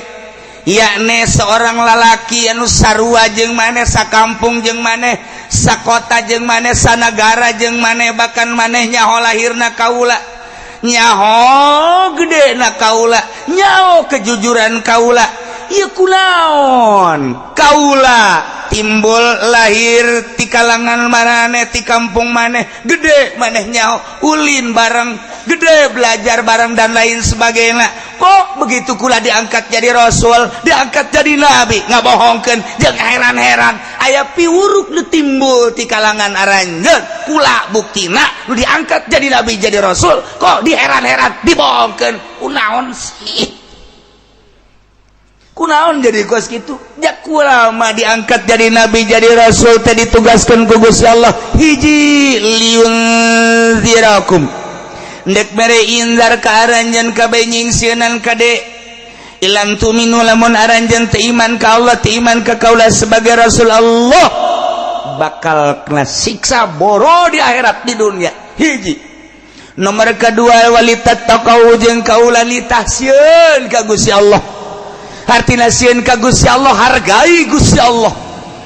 A: yakni seorang lalaki anu sarua jeung maneh, sakampung jeung maneh, sakota jeung maneh, sanagara jeung maneh, bahkan maneh nyaho lahirna kaula, nyaho gede na kaula, nyaho kejujuran kaula. Ieu kunaon kaula timbul lahir ti kalangan maneh, ti kampung maneh, gede maneh nyaho, ulin bareng, gede belajar bareng, dan lain sebagainya. Kok begitu kula diangkat jadi rasul, diangkat jadi nabi, ngabohongkeun jeung heran-heran? Aya piwuruk nu timbul ti kalangan aranjeun kula, buktina nu diangkat jadi nabi, jadi rasul, kok diheran-heran, dibohongkeun? Kunaon sih, kunaon jadi kos gitu? Ya kula mah diangkat jadi nabi, jadi rasul teh ditugaskan ku Gusti Allah hiji, liyunzirakum, ndek mere inzar ka aranjeun kabeh, nyingsieunan kade. Illam tu'minu, lamun aranjeun teu iman ka Allah, teu iman ka kaula sebagai rasul Allah, bakal kena siksa boro di akhirat, di dunia. Hiji. Nomor kedua, walitattaqau, jeung kaula nitah sieun ka Gusti Allah. Artina sieun ka Gusti Allah, hargai Gusti Allah,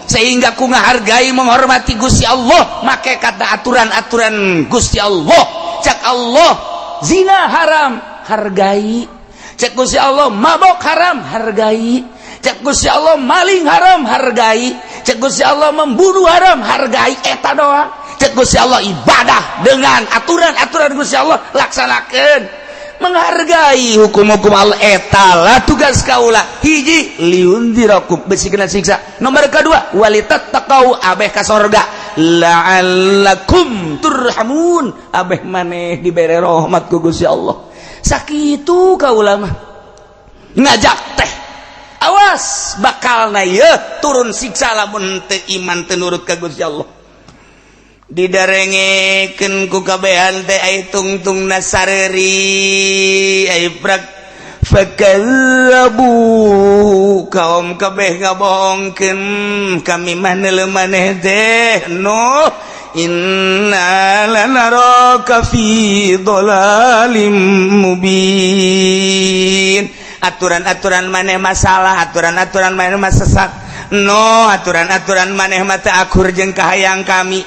A: sehingga ku ngahargai, menghormati Gusti Allah, make kata aturan-aturan Gusti Allah. Cak Allah zina haram, hargai. Cek Gusti Allah mabok haram, hargai. Cek Gusti Allah maling haram, hargai. Cek Gusti Allah membunuh haram, hargai. Eta doang. Cek Gusti Allah ibadah dengan aturan-aturan Gusti Allah, laksanakan, menghargai hukum-hukum Allah. Etalah tugas kaula. Hiji, liyunzirakum, besi kena siksa. Nomor kedua, walitattaqau, abeh ka sorga, la'allakum turhamun, abeh maneh dibere rahmat ku Gusti Allah. Sakitu kaula mah ngajak teh. Awas, bakal na ye turun siksa lamun teu iman, teu nurut ka Gusti Allah. Didarengekeun ku kabehan teh, ai tungtung nasareri, ai prak fakazzabu, kaum kabeh ngabohongkeun, kami mah neuleu maneh teh Nuh, inna lanaraka fi dhalalim mubin. Aturan-aturan maneh masalah, aturan-aturan maneh mah sesat no, aturan-aturan maneh mah teu akur jeung kahayang kami.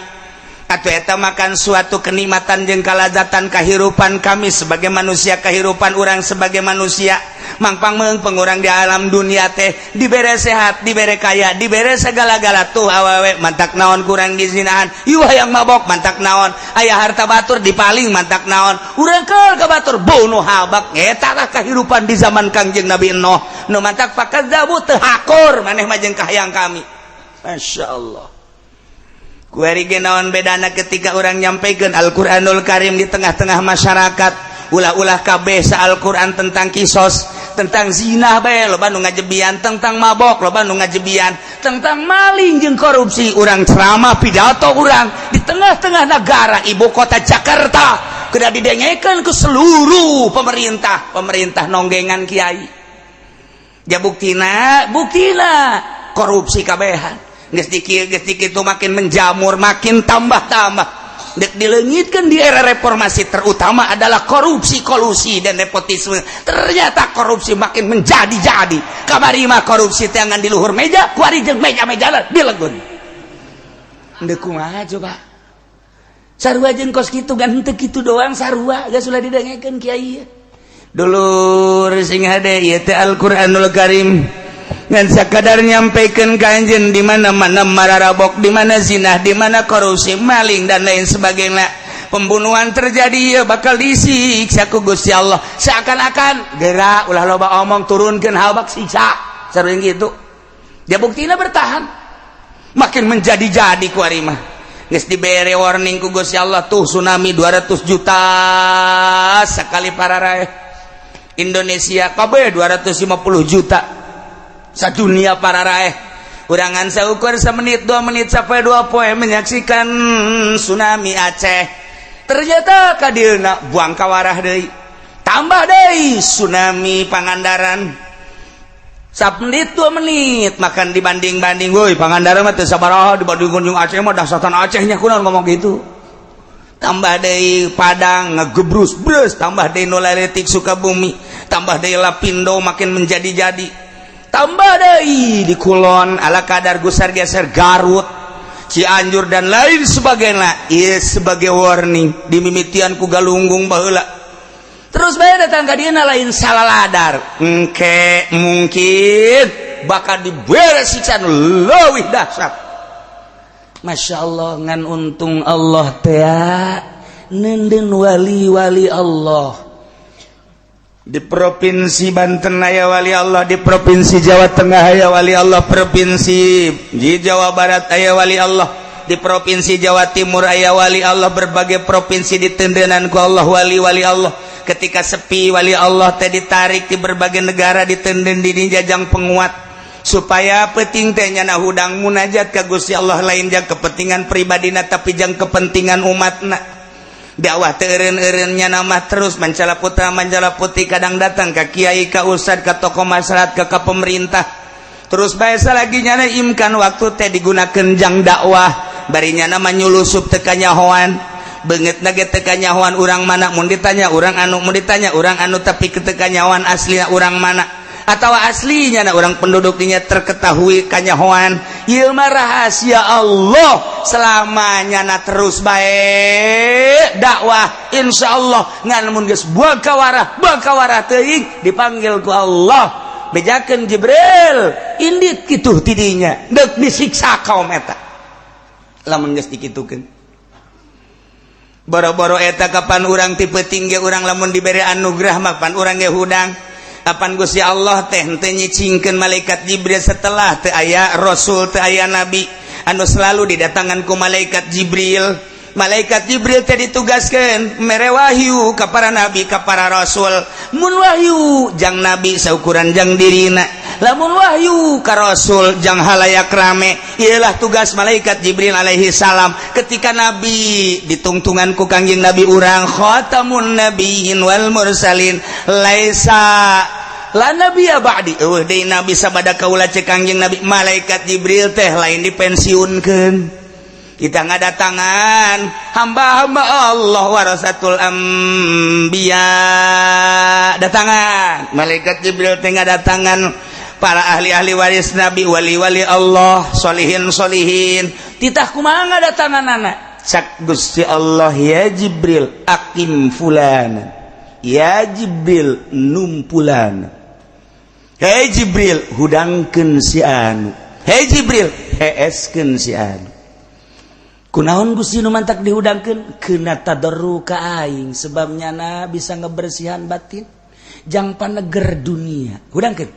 A: Atau eta makan suatu kenikmatan jeung kalazatan kehidupan kami sebagai manusia, kehidupan orang sebagai manusia. Mangpang meungpeung urang di alam dunia teh dibere sehat, dibere kaya, dibere segala-gala. Tuh awewe mantak naon kurang dizinahan, ieu hayang mabok mantak naon, aya harta batur dipaling mantak naon, urang keur ka batur bunuh habak. Eta lah kehidupan di zaman Kangjeng Nabi Nuh. Nu mantak fakadzabu, teu hakur maneh mah jeung kahayang kami. Masya Allah. Kuari ge naon bedana ketika orang nyampaikan Al-Qur'anul Karim di tengah-tengah masyarakat? Ulah-ulah kabeh sa Al-Qur'an tentang kisos, tentang zina bae loba nu ngajebian, tentang mabok loba nu ngajebian, tentang maling jeung korupsi. Urang ceramah, pidato urang di tengah-tengah negara, ibu kota Jakarta, kudu didengekeun ke seluruh pemerintah. Pemerintah nonggengan kiai. Ya buktina, buktina korupsi kabehan geus dikieu, geus dikitu, makin menjamur, makin tambah-tambah. Dek dileungitkeun di era reformasi terutama adalah korupsi, kolusi, dan nepotisme. Ternyata korupsi makin menjadi-jadi. Kamari mah korupsi tangan di luhur meja, kuari jeung meja-meja dilegun. Ndek kumaha coba? Sarua jeung kos kitu kan, henteu kitu doang, sarua geus ulah didengekeun kiai. Dulur sing hade, ieu teh Al-Qur'anul Karim ngan sakadar nyampaikan ka anjeun di mana-mana mararabok, di mana zina, di mana korupsi, maling, dan lain sebagainya, pembunuhan terjadi, ya bakal disiksa ku Gusti Allah. Seakan-akan gerak, ulah loba omong, turunkeun habak siksa, sering gitu. Dia buktinya bertahan, makin menjadi-jadi. Ku mah geus dibere warning ku Gusti Allah. Tuh tsunami 200 juta sekali pararaeh. Indonesia kabeh 250 juta, sadunia pararaeh. Urangan saukur semenit, 2 menit sampai 2 poe menyaksikan tsunami Aceh. Ternyata kadieuna buang kawarah deui, tambah deui tsunami Pangandaran. Menit 2 menit makan dibanding-banding, woi, Pangandaran mah teu sabaraha dibandingkeun jeung Aceh mah. Dahsatan Acehnya kunaon ngomong gitu. Tambah deui Padang ngegebrus brus, tambah deui nu laletik Sukabumi, tambah deui Lapindo makin menjadi-jadi, tambah deui di Kulon ala kadar gusar geser Garut, Cianjur, dan lain sebagainya. Ieu sebagai warning dimimitian ku Galunggung baheula. Terus bae datang ka dieuna lain salah ladar, engke mungkin bakal dibere siksa nu leuwih dahsyat. Masya Allah, ngan untung Allah teh neundeun wali-wali Allah. Di Provinsi Banten aya wali Allah, di Provinsi Jawa Tengah aya wali Allah, Provinsi di Jawa Barat aya wali Allah, di Provinsi Jawa Timur aya wali Allah, berbagai provinsi diteundenan ku Allah wali-wali Allah. Ketika sepi, wali Allah teh ditarik di berbagai negara, diteundeun di jajang penguat supaya penting teh nyana hudang munajat ka Gusti Allah, lain jang kepentingan pribadina, tapi jang kepentingan umatna. Dakwah teu eureun-eureun, nama terus mancala putra mancala putri, kadang datang ka kiai, ka ustad, ka tokoh masyarakat, ka pemerintah. Terus biasa lagi nyana imkan waktu teh digunakan jang dakwah, bari nyana nyulusup teu kanyahoan, beungeut ge teu kanyahoan urang mana. Mun ditanya urang anu, mun ditanya urang anu, tapi teu kanyahoan asli urang mana atau aslinya na orang penduduknya terketahui kanyahoan. Ieu mah rahasia Allah selamanya. Na terus baik dakwah, insya Allah. Ngan mun geus buang kawarah, buang kawarah teuing, dipanggil ku Allah, bejakeun Jibril, indit kitu tidinya deuk disiksa kaum eta. Lamun geus dikitukeun boro-boro eta, kapan urang tipe tinggi urang lamun diberi anugerah mah pan urang ge hudang. Kapan Gusti Allah teh henteu nyicingkeun malaikat Jibril setelah teu aya rasul, teu aya nabi anu selalu didatangan ku malaikat Jibril. Malaikat Jibril teh ditugaskeun mere wahyu ka para nabi, ka para rasul. Mun wahyu jang nabi, saukuran jang dirina. Lamun wahyu ka rasul, jang halayak rame. Ialah tugas malaikat Jibril alaihi salam. Ketika nabi ditungtungan ku Kangjeng Nabi urang khatamun nabiyyin wal mursalin, laisa la nabiya ba'di, eueuh deui nabi sabada kaula cek Kangjeng Nabi, malaikat Jibril teh lain dipensiunkeun. Kita ngadatangan hamba-hamba Allah warasatul anbiya, datangan malaikat Jibril teh ngadatangan para ahli-ahli waris nabi, wali-wali Allah, solihin solihin. Titah kumaha ngadatangan anak cak Gusti Allah, "Ya Jibril, akim fulana. Ya Jibril, numpulan. Hei Jibril, hudangkeun si anu. Hei Jibril, heeskeun si anu." Kunaon Gusti nu mantak dihudangkeun? Kena tadarru ka aing, sebab nyana bisa ngebersihan batin jang paneger dunia. Hudangkeun,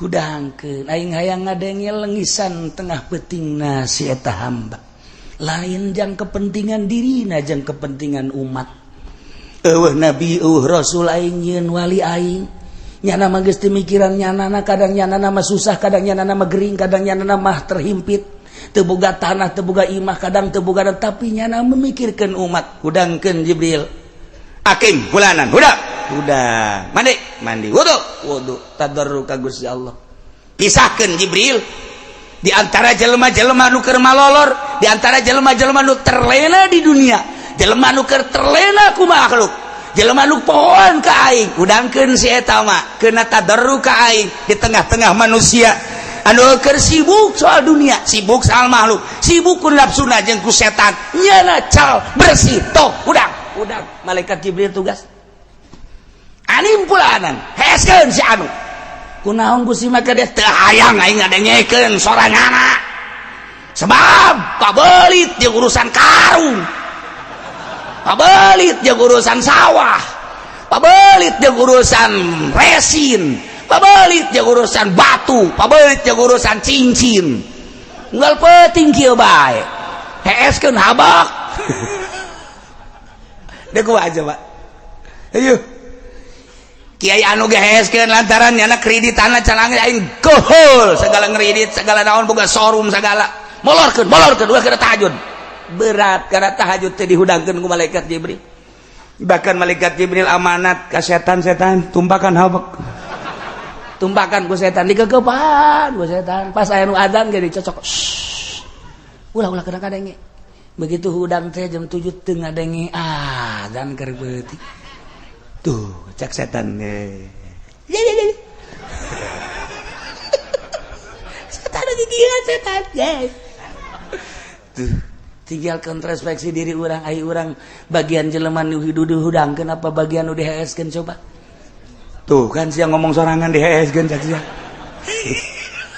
A: hudangkeun, aing hayang ngadenge lengisan tengah peutingna si eta hamba, lain jang kepentingan dirina, jang kepentingan umat. Eueuh nabi, eueuh rasul, aing nyieun wali aing. Nyana mah geus teu mikiran nyana. Kadang nyana mah susah, kadang nyana mah gering, kadang nyana mah terhimpit, teu boga tanah, teu boga imah, kadang teu boga, tapi nyana memikirkan umat. Hudangkeun Jibril, akim fulanan, hudang, udah mandi, mandi, wudu, wudu, tadarru ka Gusti Allah. Pisahkeun Jibril di antara jelema-jelema nu keur malolor, di antara jelema-jelema nu terlena di dunia, jelema nu keur terlena ku makhluk, jelema nu pohoan ka aing. Hudangkeun si eta mah, keuna tadarru ka aing di tengah-tengah manusia anu keur sibuk soal dunia, sibuk soal makhluk, sibuk ku nafsuna jeung ku setan. Nyana cal bersih toh. Hudang, hudang. Malaikat Jibril tugas anim fulanan, heskeun si anu. Kunaon Gusti? Maka dia teu hayang aing ngadengekeun soranganna, sebab pabelit jeung urusan karung, pabelit jeung urusan sawah, pabelit jeung urusan resin, pabelit jeung urusan batu, pabelit jeung urusan cincin. Unggal peuting kieu bae, heeskeun habak. Dek kumaha aja, Pak? Ayo. Kiai anu ge heeskeun lantaran nyana kredit tanah can aing kohol segala ngredit, segala naon, boga showroom segala. Molorkeun, molorkeun, ulah kana tahajud. Berat karena tahajud teh dihudangkeun ku malaikat Jibril. Bahkan malaikat Jibril amanat ka setan-setan, tumpakan habek. Tumpakan ku setan, dikekepan ku setan. Pas aya nu adzan ge dicocok. Ulah, ulah kena kadenge. Begitu hudang teh jam 7 teu ngadenge adzan keur beutik. Tuh, cek setan deh. Ya ya ya. Setan lagi gila setan. Yes. Tuh, tinggal introspeksi diri urang, ai urang bagian jelema nu hidup hudangkeun apa bagian nu diheeskeun coba. Tuh kan siang ngomong sorangan diheeskeun cak sia.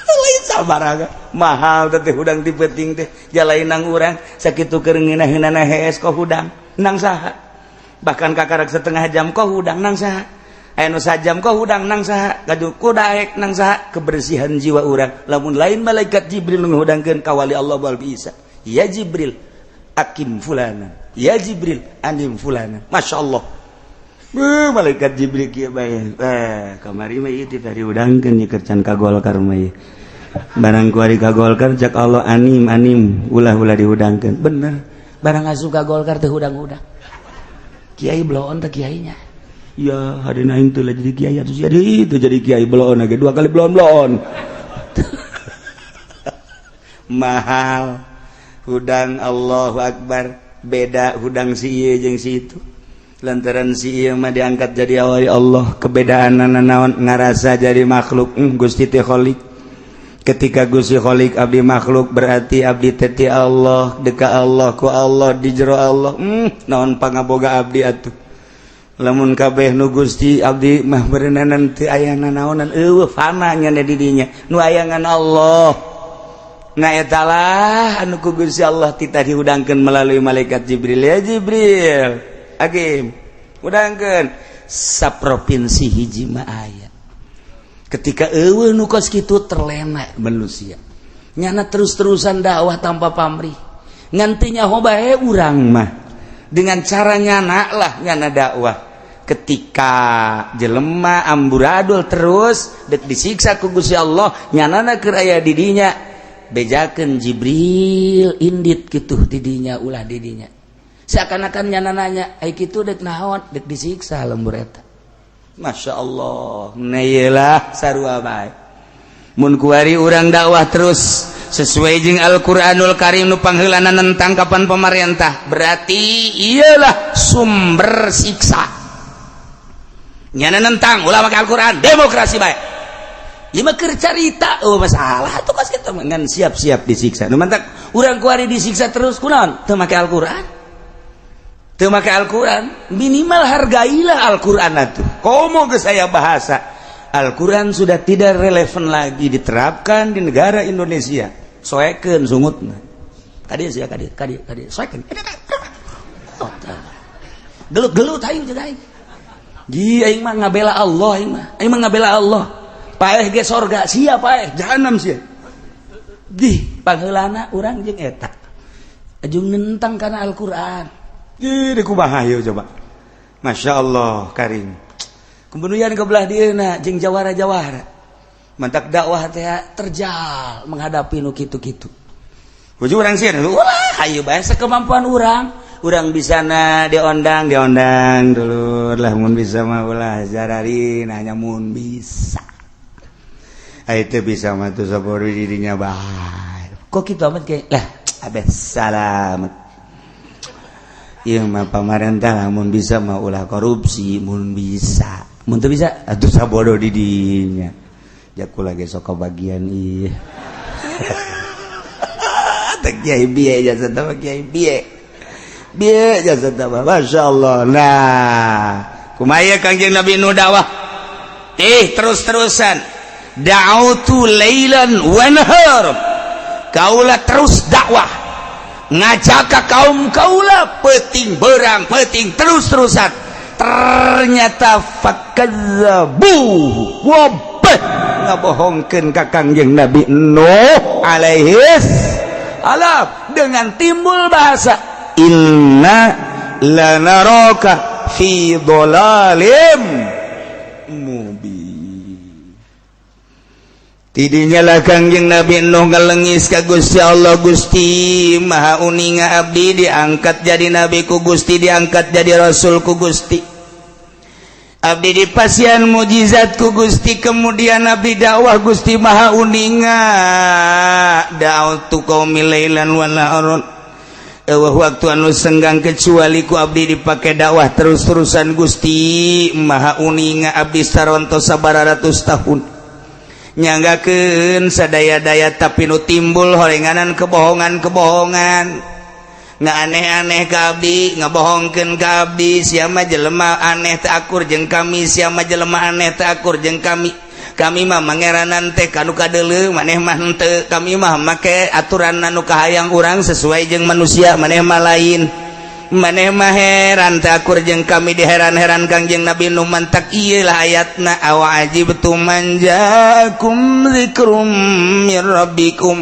A: Lain sabar aga. Mahal teh hudang ti peuting teh jalain nang urang sakitu keur ngeunah-ngeunahna hees kok hudang nang saha. Bahkan kakarak setengah jam kok hudang nang saha. Aya nu sajam kok hudang nang saha. Gaduh kudaek nang saha kebersihan jiwa urang. Lamun lain malaikat Jibril nu ngahudangkeun ka wali Allah bal bisa. Ya Jibril akim fulana. Ya Jibril anim fulana. Masya Allah. Beuh, malaikat Jibril kieu bae. Eh, kamari mah ieu teh dihudangkeun ieu kercan ka Golkar mah ieu. Barang kuari ka Golkar cak Allah anim anim ulah-ulah dihudangkeun. Bener. Barang asup ka Golkar teh hudang-hudang. Kiai bloon teh kiainya. Ya, hari aing teh lah jadi kiai atuh jadi itu jadi kiai bloon lagi dua kali bloon-bloon. Mahal. Hudang Allahu Akbar. Beda hudang si ieu jeung si itu. Lantaran si ieu mah diangkat jadi awali Allah, kebedaan naon ngarasa jadi makhluk. Gusti teh Khalik. Ketika Gusti Khalik abdi makhluk berarti abdi teh ti Allah, deka Allah ku Allah di jero Allah. Naon pangaboga abdi atuh. Lamun kabeh nu Gusti abdi mah berenanan teu aya nanaonan eueuh fana nya di dinya. Nu aya ngan Allah. Nah eta lah anu ku Gusti Allah titah dihudangkeun melalui malaikat Jibril. Ya Jibril, Agim, hudangkeun saprovinsi hiji mah aya. Ketika eueuh nu kos kitu terlena manusia. Nyana terus-terusan dakwah tanpa pamrih. Ngantinya bae urang mah dengan cara nyana lah nyana dakwah. Ketika jelema amburadul terus dek disiksa ku Gusti Allah, nyanana keur aya di dinya bejakeun Jibril indit kitu didinya ulah didinya. Seakan-akan nyana nanya, ai kitu dek naon? Dek disiksa lembur eta. Masya Allah, nah sarua bae. Mun kuari urang dakwah terus sesuai jeung Al-Qur'anul Karim nu pangheulana nentang kapan pemerintah, berarti iyalah sumber siksa. Nyana nentang ulah make Al-Qur'an, demokrasi bae. Ieu mah keur carita, oh masalah atuh kos kitu ngan siap-siap disiksa. Nu mantak urang kuari disiksa terus kunaon? Teu make Al-Qur'an. Teu make Al-Qur'an, minimal hargailah Al-Qur'an atuh. Komo geus aya bahasa Al-Quran sudah tidak relevan lagi diterapkan di negara Indonesia. Soekeun sungutna. Kadieu sia kadieu kadieu kadieu soekeun. Oh, gelut-gelut aing jeung aing. Ji aing mah ngabela Allah aing mah. Aing mah ngabela Allah. Paeh ge sorga sia paeh jahanam sia. Di pangheulana urang jeung eta. Ajung nentang kana Al-Qur'an. Di kumaha ieu coba. Masya Allah karim. Kemudian ke belah dieuna jeung jawara-jawara. Mantak dakwah teh terjal menghadapi nu kitu-kitu. Hujung urang sieun, ulah hayu bae sekemampuan urang. Urang bisa na diondang, diondang dulur lah mun bisa mah ulah jarari nanya mun bisa. Ai teu bisa mah tuh sabodo dirinya bae. Kok kitu amat kayak lah abes salamet. Ieu mah pamarentah lamun bisa mah ulah korupsi mun bisa. Mun teu bisa atuh sabodo di dinya. Jaku lagi sok bagian ieu. Teh kiai bieu jasa teh kiai bieu. Bieu jasa teh masyaallah. Nah, kumaha Kangjeng Nabi nu dakwah? Ih terus-terusan. Da'autu lailan wa nahar. Kaula terus dakwah. Ngajak ka kaum kaula peuting berang peuting terus-terusan. Ternyata fakadzabu wabeh ngabohongkeun ka Kangjeng Nabi Nuh alaihis salam dengan timbul bahasa inna lanaraka fi dhalalim mubin. Tidinya lah Kangjeng Nabi Nuh ngalengis ka Gusti Allah, Gusti Maha uninga abdi diangkat jadi nabi ku Gusti, diangkat jadi rasul ku Gusti. Abdi dipasihan mujizat ku Gusti, kemudian abdi dakwah, Gusti Maha uninga. Da'autu qaumi lailan wa naharon. Euweuh waktu anu senggang kecuali ku abdi dipake dakwah terus-terusan. Gusti Maha uninga, abdi saronto sabaraha ratus tahun nyanggakeun sadaya-daya, tapi nu timbul horenganan kebohongan-kebohongan, nggak aneh-aneh ka abdi, ngabohongkeun ka abdi. Sia jelema aneh, teu akur jeung kami. Sia jelema aneh, teu akur jeung kami. Kami mah mangeranan teh kanu kadeuleu, maneh mah henteu. Kami mah make aturan anu kahayang urang sesuai jeung manusia, maneh mah lain. Maneh mah heran, teu akur jeung kami. Diheran-heran Kangjeng Nabi nu mantak ieu lah ayatna, awa ajibtum an jaakum dzikrum mir rabbikum.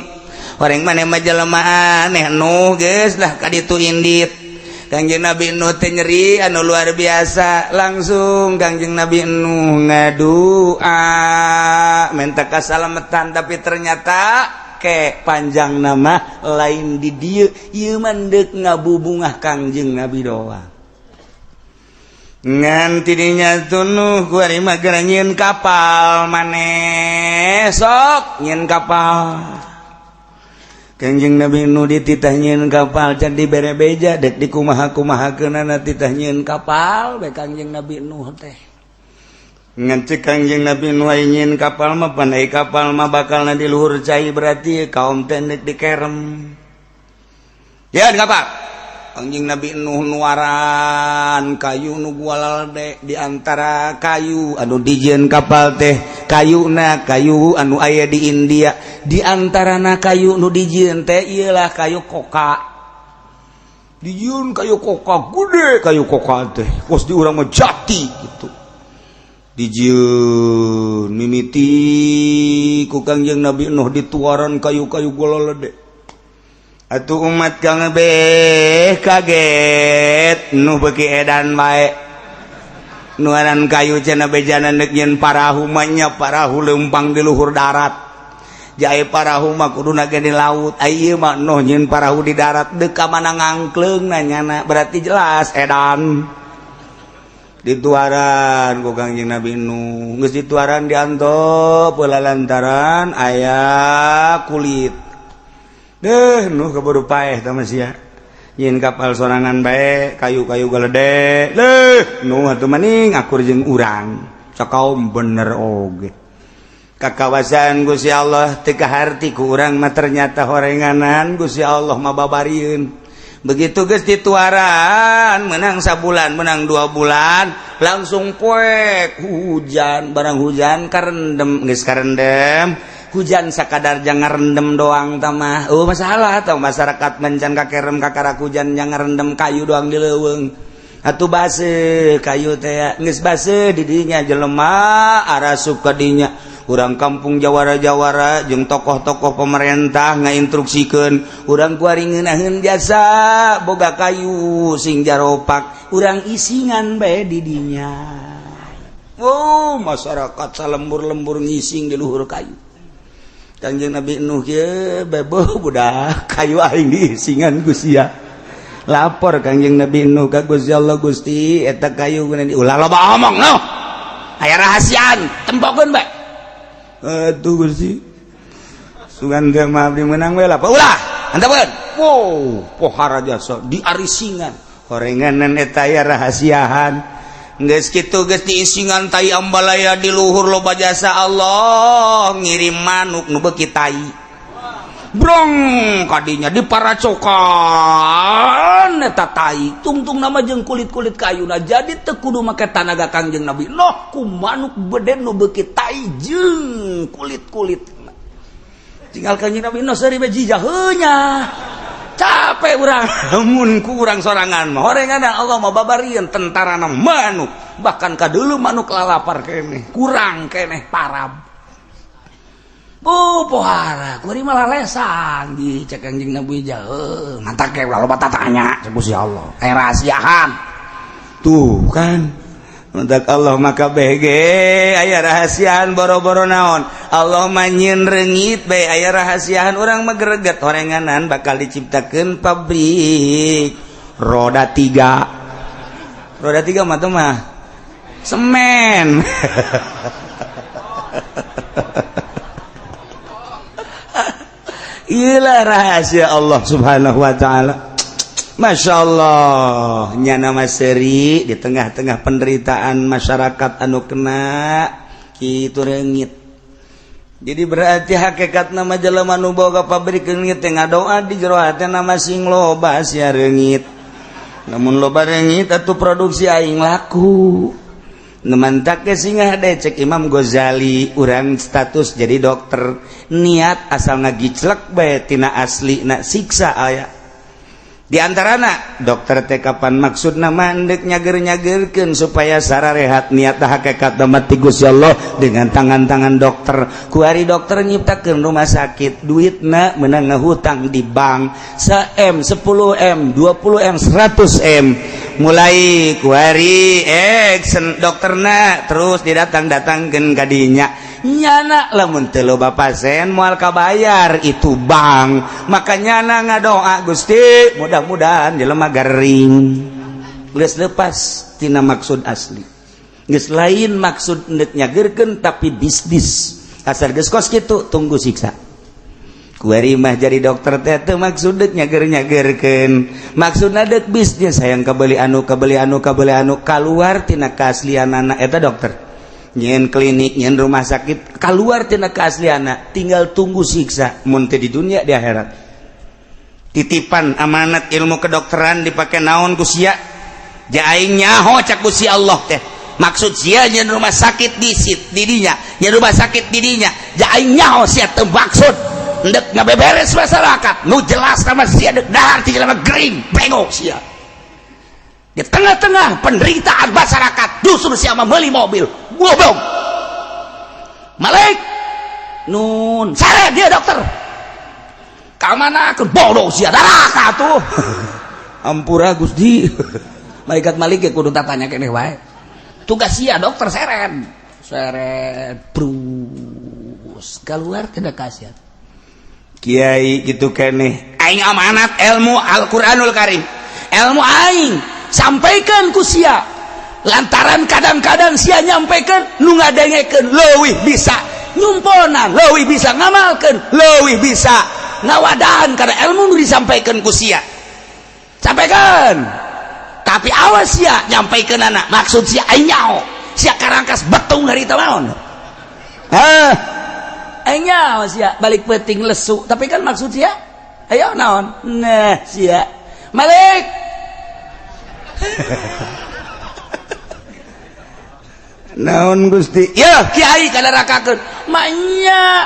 A: Horeng maneh mah jelema aneh. Nu geus lah ka ditu indit. Kangjeng Nabi Nuh teh nyeri anu luar biasa. Langsung Kangjeng Nabi Nuh ngadua minta kasalamatan, tapi ternyata ke panjang nama lain di dieu ieu mah deuk ngabubungah Kangjeng Nabi doang. Ngan tidinya tunuh kuari mah geura nyieun kapal. Maneh sok nyieun kapal. Kangjeng Nabi nu dititah nyieun kapal, can dibere beja dek dikumaha-kumahakeunana. Titah nyieun kapal bae Kangjeng Nabi Nuh teh. Ngan cek Kangjeng Nabi Nuh, aya nyieun kapal mah pan ai kapal mah bakalna di luhur cai, berarti kaum teh deuk dikerem. Ya, kapal Kangjeng Nabi Nuh nuaran kayu nu gualalde. Di antara kayu anu dijieun kapal teh kayuna kayu anu aya di India. Di antarana kayu nu dijieun teh iyalah kayu koka. Dijieun kayu koka gede, kayu koka teh kos di urang mah jati gitu. Dijieun mimiti ku Kangjeng Nabi Nuh dituaran kayu-kayu gualalde. Atuh umat kang beh kaget, nu beuki edan bae nuaran kayu. Cenah bejana neuk nyieun parahu mah nya, parahu leumpang di luhur darat jae. Parahu mah kuduna ge di laut, ieu mah noh nyieun parahu di darat. Deuk ka mana ngangkleung nanyana? Berarti jelas edan. Dituaran ku Kangjeng Nabi Nuh, geus dituaran diantop lantaran aya kulit deh. Nuh keburu paeh tah sia, nyieun kapal sorangan bae, kayu-kayu galede deh. Nuh atuh maning akur jeung urang sakaum, bener oge kakawasan Gusti Allah teu kaharti ku urang mah. Ternyata horenganan Gusti Allah mah babarieun. Begitu geus dituaran, menang sabulan, menang 2 bulan, langsung poek hujan. Barang hujan karendem. Geus karendem hujan, sakadar jangan rendem doang tamah. Oh, masalah atau masyarakat mencan kakerem kakarak hujan yang rendem kayu doang di leuweung atuh base kayu teh. Geus base didinya jelema arasup ka dinya. Urang kampung jawara-jawara jeung tokoh-tokoh pemerintah ngainstruksikeun urang kuari ngeunaheun jasa boga kayu sing jaropak, urang isingan bae di dinya. Oh, masyarakat salembur-lembur ngising di luhur kayu. Kangjeng Nabi Nuh ye bebo budak kayu aing diisingan ku sia. Lapor Kangjeng Nabi Nuh ka Gusti Allah, "Gusti, eta kayu geunan." "Ulah loba omong, noh, aya rahasiaan, tempokeun bae." "Atuh Gusti, sugan teh mah abdi meunang we lah." "Ulah, hantapeun." Wow, pohara jasa diarisingan horenganan eta aya rahasiaan. Geus kitu, geus diisingan tai ambalaya di luhur loba jasa, Allah ngirim manuk nu beuki tai brong kadinya, diparacokan eta tai tungtung nama jeung kulit-kulit kayuna. Jadi teu kudu make tanaga Kangjeng Nabi Noh, ku manuk beden nu beuki tai jeung kulit-kulit. Tinggal Kangjeng Nabi Noh seuri bae jijaheunya, capek urang mun ku urang sorangan mah. Horengan Allah mah babarieun tentarana manuk, bahkan kadulu manuk lalapar keneh, kurang keneh parab. Oh, pohara kuari malah lesan di cek Kangjeng Nabi jauh mantak ke ulah loba tatanya. Cek Gusti Allah eh rahasiaan tuh kan. Mentak Allah maka BG aya rahasiaan. Boro-boro naon, Allah mah nyieun reungit bae aya rahasiaan. Urang mah greget horenganan bakal diciptakeun pabrik roda tiga. Roda tiga mah tuh mah Semen. Iyalah rahasia Allah Subhanahu wa ta'ala. Masya Allah, nyana maseri di tengah-tengah penderitaan masyarakat anu kena kitu reungit. Jadi berarti hakikat nama jelema nu boga pabrik reungit teh ngadoa di jero hatena masing loba sia reungit. Namun loba reungit atuh produksi aing laku. Nemantak ke singa cek Imam Ghazali, urang status jadi dokter niat asal ngagiclek bae tina asli nak siksa aya. Di antarana dokter teh kapan maksudna mandek nyager-nyagerkeun supaya sararehat niat hakikat mati Gusti Allah dengan tangan-tangan dokter. Kuari dokter nyiptakeun rumah sakit, duitna menang ngahutang di bank 1 M, 10 M, 20 M, 100 M. Mulai kuari dokterna terus didatang-datangkeun kadinya nyana lamun teu loba pasien moal kabayar itu bank. Maka nyana ngadoa, Gusti mudah-mudahan jelema garing, geus lepas tina maksud asli, geus lain maksud endek nyagerkeun tapi bisnis. Asal geus kos kitu tunggu siksa. Kuari mah jadi dokter teh teu maksud deuk nyager-nyagerkeun, maksudna deuk bisnis, hayang kabeli anu, kabeli anu, kabeli anu, kaluar tina keaslianana eta dokter. Nyen klinik, nyen rumah sakit, keluar tina keaslianana, tinggal tunggu siksa mun teu di dunia di akhirat. Titipan amanat ilmu kedokteran dipake naon ku sia? Ja aing nyaho cak ku si Allah teh maksud sia nyen rumah sakit di sit di dinya, nyen rumah sakit di dinya, ja aing nyaho sia teu maksud ndek ngabeberes masyarakat, nu jelas sama sia dek dahar ti jelema gering bengok sia. Di tengah-tengah penderitaan masyarakat justru sia membeli mobil, goblok. Malik nun sare dia dokter ka mana ke bodoh sia neraka tuh. Ampura Gusti. Malaikat Malik ge kudu tatanya keneh wae. Tugas sia dokter seren seret brus keluar tidak kasihan. Kiai gitu keneh aing amanat ilmu Al-Qur'anul Karim, ilmu aing sampaikan ku sia, lantaran kadang-kadang sia nyampaikan nu ngadengekeun leuwih bisa nyumponan, leuwih bisa ngamalkeun, leuwih bisa ngawadahan karena ilmu nu disampaikan ku sia. Sampaikan, tapi awas sia nyampaikan anak maksud sia aing nyaho sia karangkas betung dari naon. Hah, aing nyaho sia balik peting lesu, tapi kan maksud sia ayo naon. Nah sia Malik naon Gusti ya kiai kadarakakeun manya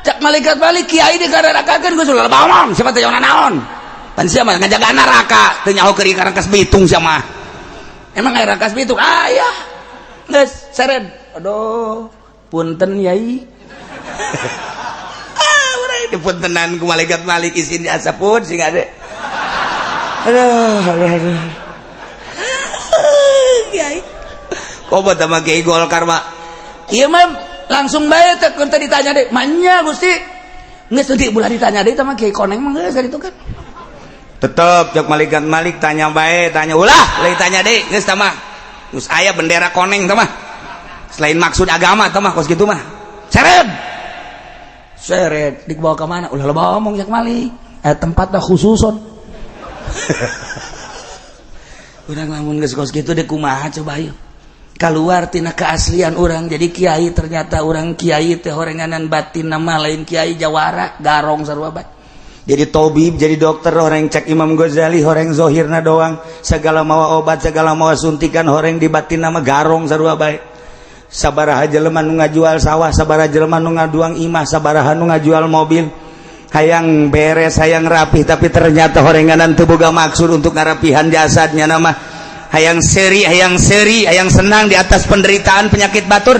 A: cak malaikat balik kiai di kadarakakeun Gusti ulah bawang siapa teh naon pan sia mah ngajaga neraka teu nyaho keur karangkas bitung sia mah. Emang aya rangkas bitung aya geus seret. Aduh punten yai. Ah urang dipuntenan ku malaikat Malik isin asapun sing ade. Aduh aduh aduh kiai kobat sama kiai Golkar mah ieu mah langsung bae teh kun teh ditanya deui manya Gusti geus teu ulah ditanya deui teh mah kiai koneng mah geus itu kan tetep cek malaikat Malik tanya bae, tanya ulah lain tanya deui geus tah mah geus aya bendera koneng tah mah selain maksud agama tah mah kos kitu mah seret seret dibawa ke mana ulah loba omong cek Malik tempatna khususon. Urang lamun geus kos kitu deui kumaha coba ayo keluar tina keaslian orang jadi kiai. Ternyata orang kiai teh horenganan batin nama lain kiai jawara garong sarua bae. Jadi tobib, jadi dokter orang cek Imam Ghazali horeng zohirna doang, segala mawa obat, segala mawa suntikan, horeng di batin nama garong sarua bae. Sabaraha jelema nu ngajual sawah, sabaraha jelema nu ngaduang imah, sabaraha nu ngajual mobil, hayang beres, hayang rapih, tapi ternyata horenganan teu boga maksud untuk ngarapihan jasadnya nama. Hayang seri, hayang seri, hayang senang di atas penderitaan penyakit batur.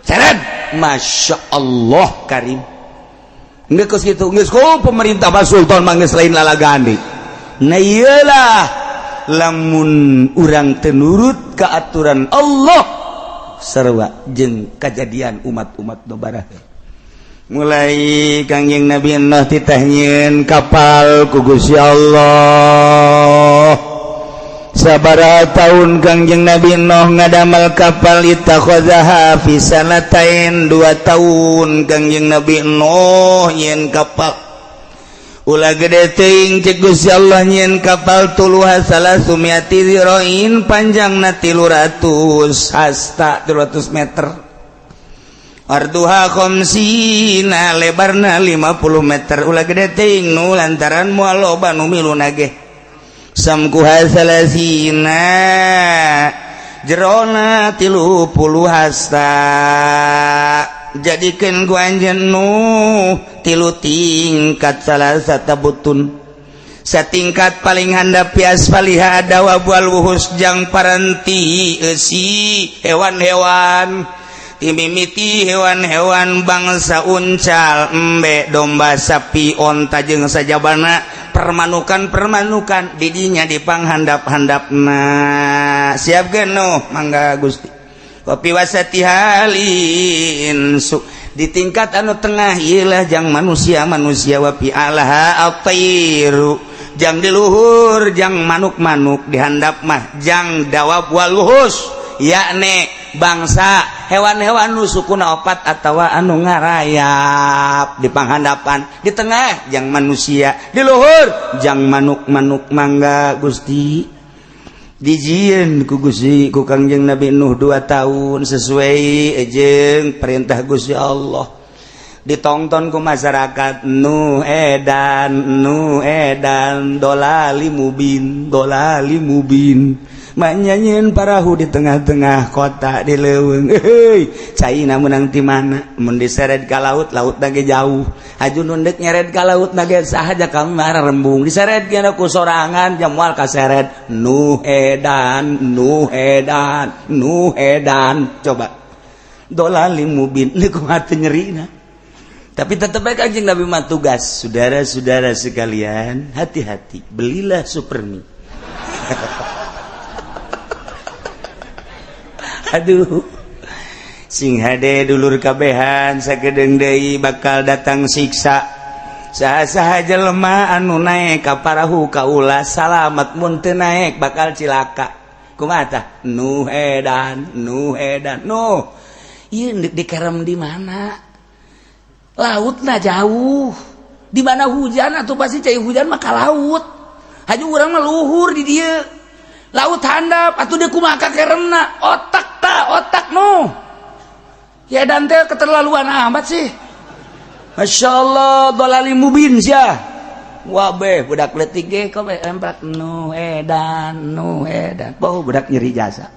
A: Seret, Masya Allah Karim. Nggak kos gitu, nggak kok pemerintah Pak Sultan mah geus lain lalagani. Nah iyalah, lamun urang teu nurut ke aturan Allah sarua jeung kajadian umat-umat nu baraheula. Mulai Kangjeng Nabi Nuh titah nyieun kapal ku Gusti Allah. Sabaraha tahun Kangjeng Nabi Nuh ngadamel kapal? Ittakhadzaha fi sanatain, 2 tahun Kangjeng Nabi Nuh nyieun kapal. Ulah gede teuing, cek Gusti Allah, nyieun kapal. Tuluha salasumiati dzira'in, panjangna 300 hasta, 300 meter. Arduha khamsina, lebarna 50 meter. Ulah gede teuing nu lantaran moal loba nu milu nage. Samkuha salasina, jerona 30 hasta. Jadikan ku anjeun nu tilu tingkat, salasata butun, satingkat paling handap. Fi asfaliha addawabu wal wuhus, jang paranti eusi hewan-hewan, timimiti hewan-hewan bangsa uncal, embe, domba, sapi, onta jeung sajabana permanukan-permanukan didinya di panghandap-handapna. Siap Nuh? Mangga Gusti. Wa fi wasatihal insu, di tingkat anu tengah ilah jang manusia-manusia. Wa fi a'laha at-tairu, jang di luhur jang manuk-manuk, dihandap mah jang dawab wal wuhus, yakni bangsa hewan-hewan nu sukuna opat atawa anu ngarayap di panghandapan, di tengah jang manusia, di luhur jang manuk-manuk. Mangga Gusti. Dijieun ku Gusti, ku Kangjeng Nabi Nuh 2 tahun sesuai jeung perintah Gusti Allah. Ditonton ku masyarakat, "Nu edan, nu edan, dolali mubin, dolali mubin." Nyieun parahu di tengah-tengah kota di leuweung. Heuy, caina menang ti mana mun diseret ka laut? Laut ge jauh. Haju nu deuk nyeret ka laut ge sahaja kamar rembung diseret kena ku sorangan, jam moal kaseret. Nu edan, nu edan, nu edan. Coba, dolali mubin, ieu kumaha teu nyerina? Tapi tetap baik Kanjeng Nabi mah tugas. Saudara-saudara sekalian, hati-hati, belilah supermi. Aduh, sing hade dulur kabehan, sakedeung deui bakal datang siksa. Saha-saha jelema anu naek ka parahu kaula salamat, mun teu naek bakal cilaka. Kumaha tah? Nu edan, nu edan. Nu ieu dikerem di mana? Lautna jauh. Di mana hujan atau pasti cai hujan mah ka laut. Haju urang mah luhur di dieu, laut handap atuh. Dia kumaha keremna? Otak ta, otak nu ya dan teh keterlaluan amat sih. Masya Allah, dolali mubin sia. Wabeh budak letik ge kok lemprak, "Nu edan, nu edan." Bau budak nyeri jasa.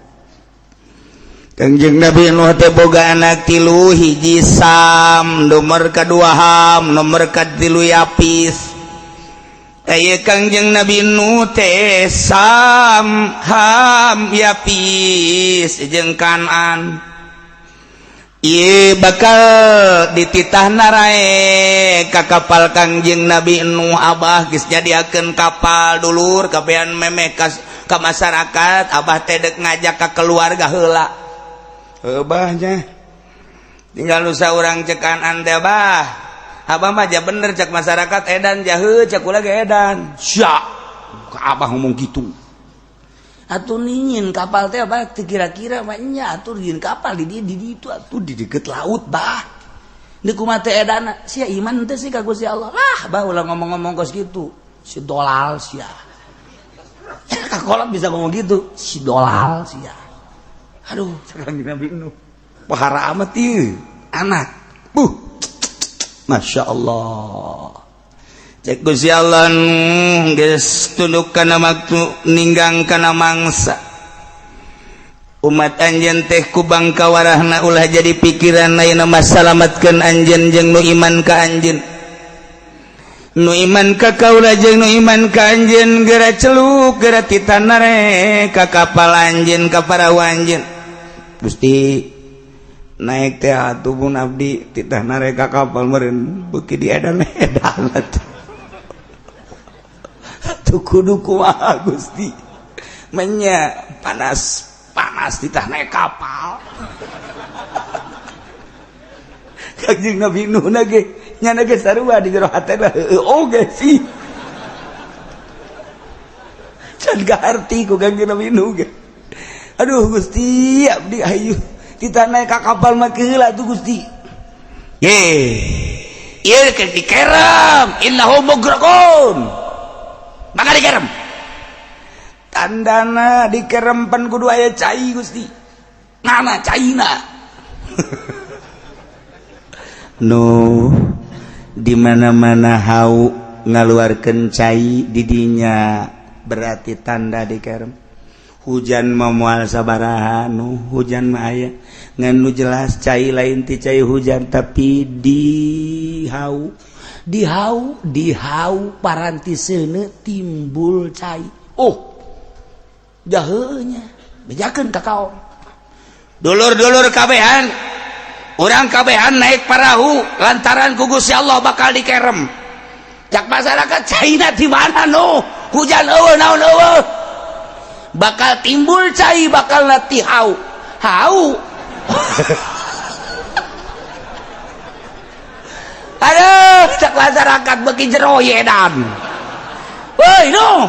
A: Kangjeng Nabi Nuh teh boga anak tilu: hiji Sam, nomor kedua Ham, nomor katilu Yapis. Aya Kangjeng Nabi Nuh teh Sam, Ham, Yapis jeung Kanan. Ieu bakal dititah naraek ka kapal Kangjeng Nabi Nuh. "Abah geus nyadiakeun kapal, dulur kabehan." Memeh ka masyarakat, "Abah teh dek ngajak ka keluarga heula." Abahnya tinggal nu saurang. Cek Kanan teh, "Bah, abah mah ja bener cek masyarakat edan jahe, cek kula ge edan." Sia abah ngomong gitu atuh. Nyieun kapal teh abah teu kira-kira mah nya atuh, nyieun kapal di itu atuh di deket laut, bah. Deuk kumaha teh edana sia? Iman teh sih ka Gusti Allah lah. Bah, ulah ngomong-ngomong kos gitu, si dolal sia. Kakolot bisa ngomong gitu, si dolal sia. Aduh, sekarang Nabi Nuh pahara amat ieu anak. Buh, Masya Allah. Cek Gusti Allah, geus tunduk kana waktu, ninggang kana mangsa umat anjeun teh ku bangka warahna. Ulah jadi pikiran ayeuna mah, salamatkeun anjeun jeung nu iman ka anjeun, nu iman ka kaula jeung nu iman ka anjeun. Geura celuk, geura titanare ka kapal anjeun, ka parahu anjeun. Gusti, naik teh atuh pun abdi titah narek ka kapal meureun beuki di edan edan atuh. Atuh kudu kumaha, Gusti? Menya panas panas titah naik kapal. Kanjeng Nabi Nuh ge nyana ge sarua di jero hatena, heueuh oge sih. Can kaharti ku Kangjeng Nabi Nuh ge. Aduh Gusti, abdi hayu kita naik ka kapal mah heula tuh Gusti. Ye. Ieu keur dikerem, innahum mugraqun. Maka dikerem. Tandana dikerem pan kudu aya cai Gusti. Mana caina? Nu di mana-mana hau ngaluarkeun cai didinya berarti tanda dikerem. Hujan mah moal sabaraha nu hujan mah aya ngan nu jelas cai lain ti cai hujan tapi di hau di hau di hau paranti seuneu timbul cai. Oh jaheunya bejakeun ka kaum dulur-dulur kabehan urang kabehan naik parahu lantaran ku Gusti Allah bakal dikerem. Cak masyarakat caina di mana nu hujan eueuh naon eueuh bakal timbul cai bakal nati hau hau. Aduh cak masyarakat beuki jero yedan. Woi nu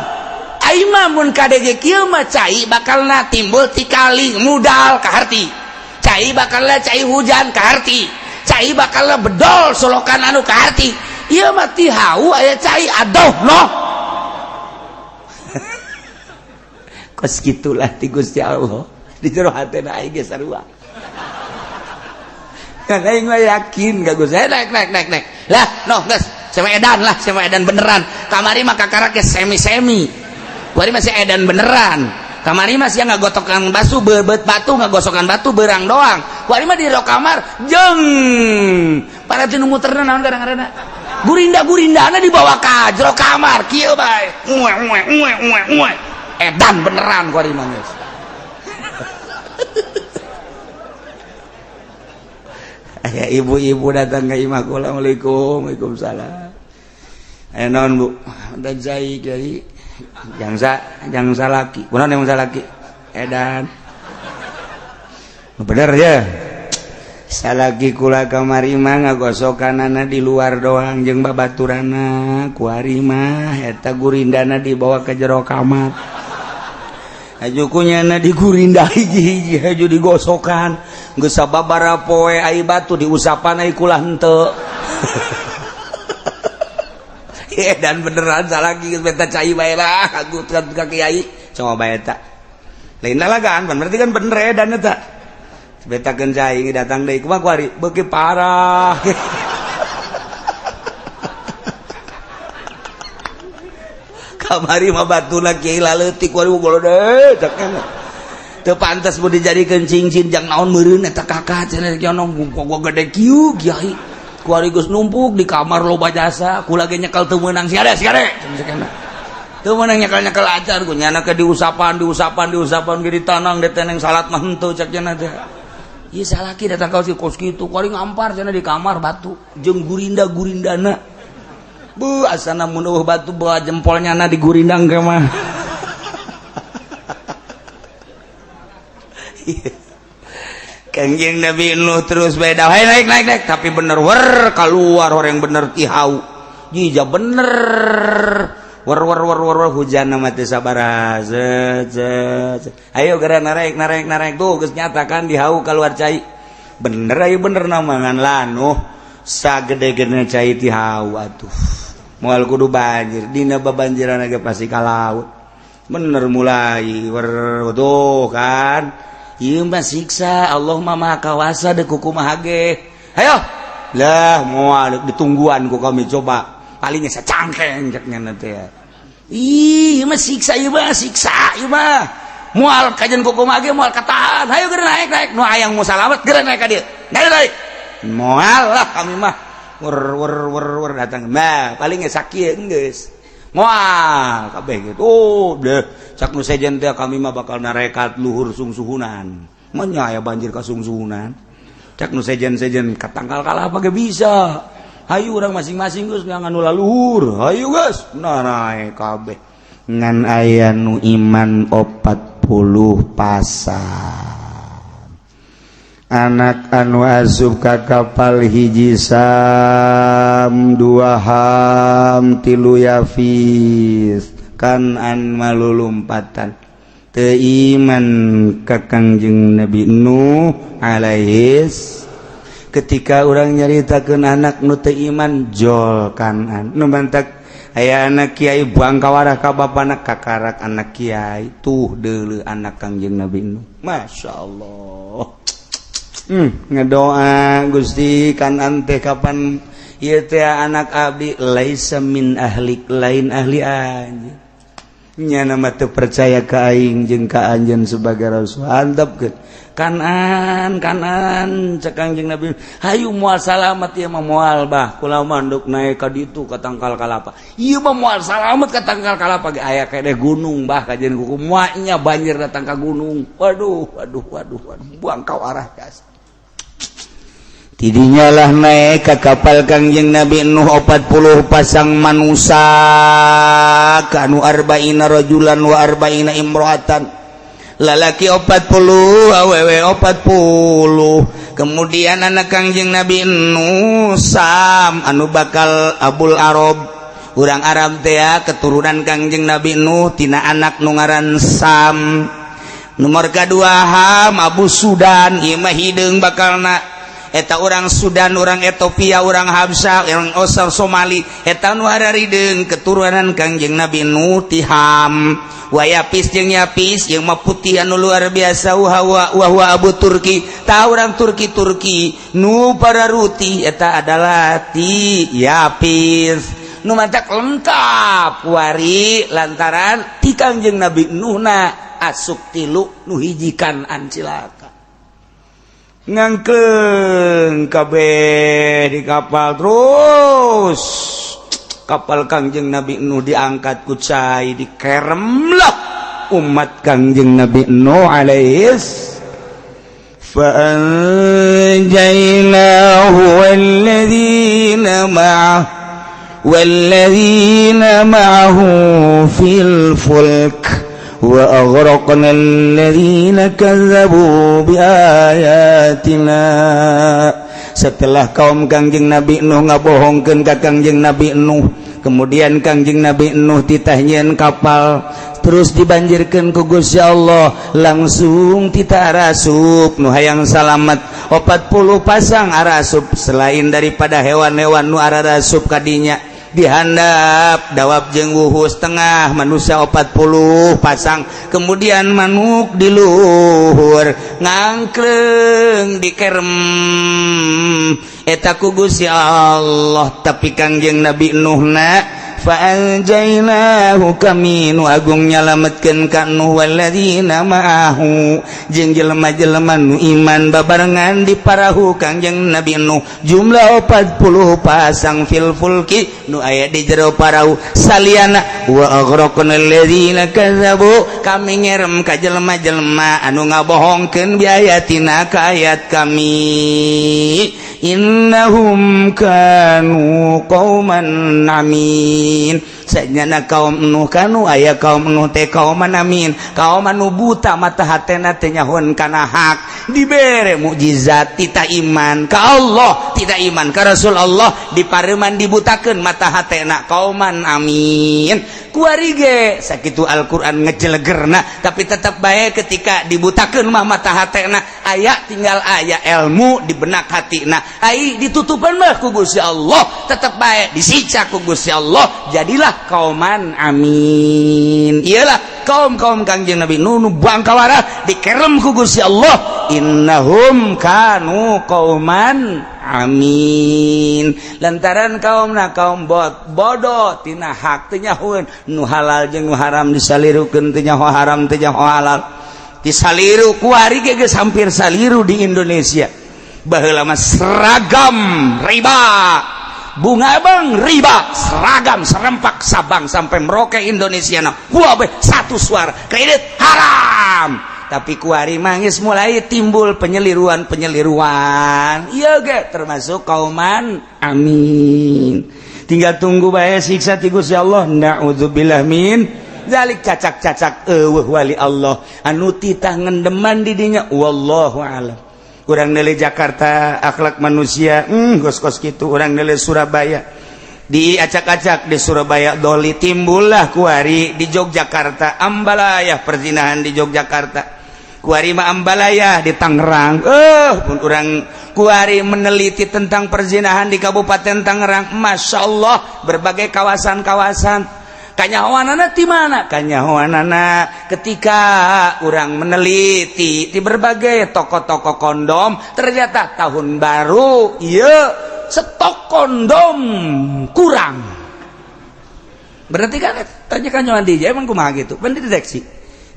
A: aing mah mun kadege kieu mah cai bakalna timbul ti kali mudal kaharti. Cai bakalna cai hujan kaharti. Cai bakalna bedol solokan anu kaharti. Ieu mah ti hau aya cai aduh noh. Kos gitulah ti Gusti Allah di jero hatena aing ge sarua. Kan aing mah yakin ka Gusti naik naik naik naik. Lah noh geus sama edan lah sama edan beneran. Kamari mah kakarak ge semi-semi. Kuari masih edan beneran. Kamari mah sia ngagotokan batu beubet batu ngagosokan batu berang doang. Kuari mah di jero kamar jeung para teu nu muterna naon kadang-kadang. Gurinda-gurindana dibawa ka jero kamar kieu bae. Uwe uwe uwe uwe uwe. Edan beneran kuari mah geus. Aya ibu-ibu datang ka imah kula, Assalamualaikum. Waalaikumsalam. Aya naon Bu? Dan cai kiai. Jangsa laki. Kunaon yang salaki? Edan. Bener ya. Salaki kula kamari mah ngagosokanana di luar doang jeung babaturana. Kuari mah eta gurindana dibawa ke jero kamar. Haju kunyana digurinda hiji-hiji haju digosokan. Geus sababaraha poe ai batu diusapan ai kula henteu. Dan beneran salaki geus beta cai bae lah kagutan ka kiai. Coba eta. Lain lalagaan pan berarti kan bener edan eta. Betakeun cai datang deui kumaha kuari beuki parah. Kamari mah batuna kiai laleutik kuari golode cak nya. Teu pantes mun dijadikeun cincin jang naon meureun eta kakak cenah kieu gua gede kieu kiai. Kuari geus numpuk di kamar loba jasa kula ge nyekel teu meunang sia sia cenah. Teu meunang nyekel-nyekel acar ku nyana ke diusapan diusapan diusapan ge ditanang deteneng salat mah henteu cak cenah teh. Ieu salaki datang ka kos kitu kuari ngampar cenah di kamar batu jeung gurinda-gurindana. Bu asana mun eueuh batu bawa jempolnya na digurindang ke mah. Kangjeng Nabi Nuh terus beda, hey, naik naik naik tapi bener wer keluar orang bener ti hau. Jija bener wer wer wer wer hujan mah teu sabaraha. Zet zet. Ayo geura naik naik naik tuh geus nyatakan di hau keluar cai. Bener ayo bener nama ngan lanuh sagede-gedena cai ti hau atuh. Moal kudu banjir dina babanjiran ge pasti ka laut. Bener mulai wer tuh kan. Ieu mah siksa Allah mah maha kawasa deuk kumaha ge. Hayo. Lah moal ditungguan ku kami coba. Palingnya sacangkeng cek nya teh. Ih, ieu mah siksa ieu mah siksa ieu mah. Moal kajen ku kumaha ge moal katahan. Hayo geura naik naik nu hayang musalamat geura naik ka dieu. Naik naik. Moal lah kami mah. Wer wer wer wer datang. Nah, palingnya sakieu geus. Moal kabeh gitu. Oh, deh cak nu sejen teh kami mah bakal narekat luhur sungsuhunan. Menya aya banjir ka sungsuhunan. Cak nu sejen-sejen katangkal kalah apa ge bisa. Hayu urang masing-masing geus ngan nu laluhur. Hayu geus narae kabeh. Ngan aya nu iman 40 pasang. Anak anu asup ka kapal hiji Sam, dua Ham, tilu Yafis. Kan'an malulumpatan teu iman ka Kangjeng Nabi Nuh alaihis. Ketika orang nyaritakeun anak nu teu iman, jol Kan'an. Nu mantak aya anak kiai buang kawarah ka bapana, kakarak anak kiai tuh deuleu anak Kangjeng Nabi Nuh. Masya Allah, ngedoa, "Gusti, Kan'an teh kapan ieu teh anak abdi?" "Laisa min ahlik," lain ahli anjeun. Nyana mah teu percaya ka aing jeung ka anjeun sebagai rasul. Antepkeun Kan'an. "Kan'an," cek Kangjeng Nabi, "hayu, moal salamet ieu mah, moal bah. Kula mah nduk naik ka ditu ka tangkal kalapa. Ieu mah moal salamet ka tangkal kalapa ge aya kene gunung bah, kajian kuku muaknya banjir datang ka gunung." Waduh, waduh, waduh, waduh, buang kau arah gas. Tidinya lah naik ke kapal Kangjeng Nabi Nuh 40 pasang manusia, kanu arba'ina rajulan wa arba'ina imro'atan, lalaki 40, awewe 40. Kemudian anak Kangjeng Nabi Nuh Sam anu bakal Abul Arab, urang Arab teh, keturunan Kangjeng Nabi Nuh tina anak nu ngaran Sam. Nomor kedua Ham, Abu Sudan. Ieu mah hideung bakalna eta, orang Sudan, orang Ethiopia, orang Habsah, orang Osar Somali, eta nu harideung keturunan Kangjeng Nabi Nuh ti Ham. Wa Yapis jeung Yapis yang mah putih anu luar biasa, wa wa Abu Turki ta, orang Turki Turki nu para ruti eta adalah ti Yapis. Nu mantak lengkap wari lantaran ti Kangjeng Nabi Nuhna asup tilu, nu hiji Kan'an cilaka. Ngangkeng kabeh di kapal, terus kapal Kangjeng Nabi Nuh diangkat ku cai, dikerem lah umat Kangjeng Nabi Nuh alaihis. فأنجيناه والذين معه في الفلك وأغرقنا الذين كذبوا بآياتنا. Setelah kaum Kangjeng Nabi Nuh ngabohongkeun ka Kangjeng Nabi Nuh, kemudian Kangjeng Nabi Nuh titah nyieun kapal, terus dibanjirkan ku Gusti Allah, langsung tita arasup nu hayang salamet 40 pasang arasup. Selain daripada hewan-hewan nu arasup kadinya dihandap dawab jeung wuhus tengah manusia 40 pasang, kemudian manuk di luhur ngangkleng dikerem eta ku Gusti Allah. Tapi Kangjeng Nabi Nuhna, فأنجيناه kami nu agung nyalametkeun ka Nuh, walladzina ma'ahu jeung jelema-jelema nu iman babarengan di parahu Kangjeng Nabi Nuh, jumlah 40 pasang, fil fulki nu aya di jero parahu saliana. Wa aghraqna alladzina kadzabu, kami ngerem ka jelema-jelema anu ngabohongkeun biayatina ka ayat kami. Innahum kanu qauman amin. Sanyana kaum Nuh kanu aya kaum Nuh teh kauman amin, kaum anu buta mata hatena, teh nyahoan kana hak. Dibere mukjizat tita iman ka Allah, tidak iman ka Rasul Allah, dipareman, dibutakeun mata hatena, kauman amin. Kuari ge sakitu Al-Qur'an ngejelegerna, tapi tetap baik ketika dibutakeun mah mata hatena aya, tinggal aya ilmu di benak hatina, ai ditutupan mah ku Gusti Allah tetap baik disiksa ku Gusti Allah. Jadilah kauman amin. Iyalah kaum-kaum Kangjeng Nabi Nuh nu bangkawara dikerem ku Gusti Allah. Innahum kanu qauman amin lantaran kaumna kaum bot bodoh tina hak, teu nyahoeun nu halal jeung nu haram, disalirukeun, teu nyaho haram, teu nyaho halal, disaliru. Kuari ge geus hampir saliru di Indonesia. Baheula mah seragam riba, bunga bang riba, seragam serempak Sabang sampai Merauke Indonesia. Nah, be satu suara, kredit haram. Tapi kuari mangis mulai timbul penyeliruan penyeliruan. Iya ge termasuk kauman amin, tinggal tunggu bae siksa ti Gusti Allah. Naudzubillah min zalik. Cacak-cacak eueuh wali Allah anu titah ngendeman di dinya, wallahu alam. Urang nilai Jakarta akhlak manusia, kos-kos gitu. Urang nilai Surabaya. Diacak-acak di Surabaya Doli, timbullah kuari di Yogyakarta ambalayah, perzinahan di Yogyakarta kuari mah ambalayah di Tangerang. Pun urang kuari meneliti tentang perzinahan di Kabupaten Tangerang, Masya Allah, berbagai kawasan-kawasan. Kanyahoanana di mana? Kanyahoanana ketika urang meneliti di berbagai toko-toko kondom, ternyata tahun baru iya stok kondom kurang. Berarti kan tanya kanyahoan di emang kumaha gitu kan dideteksi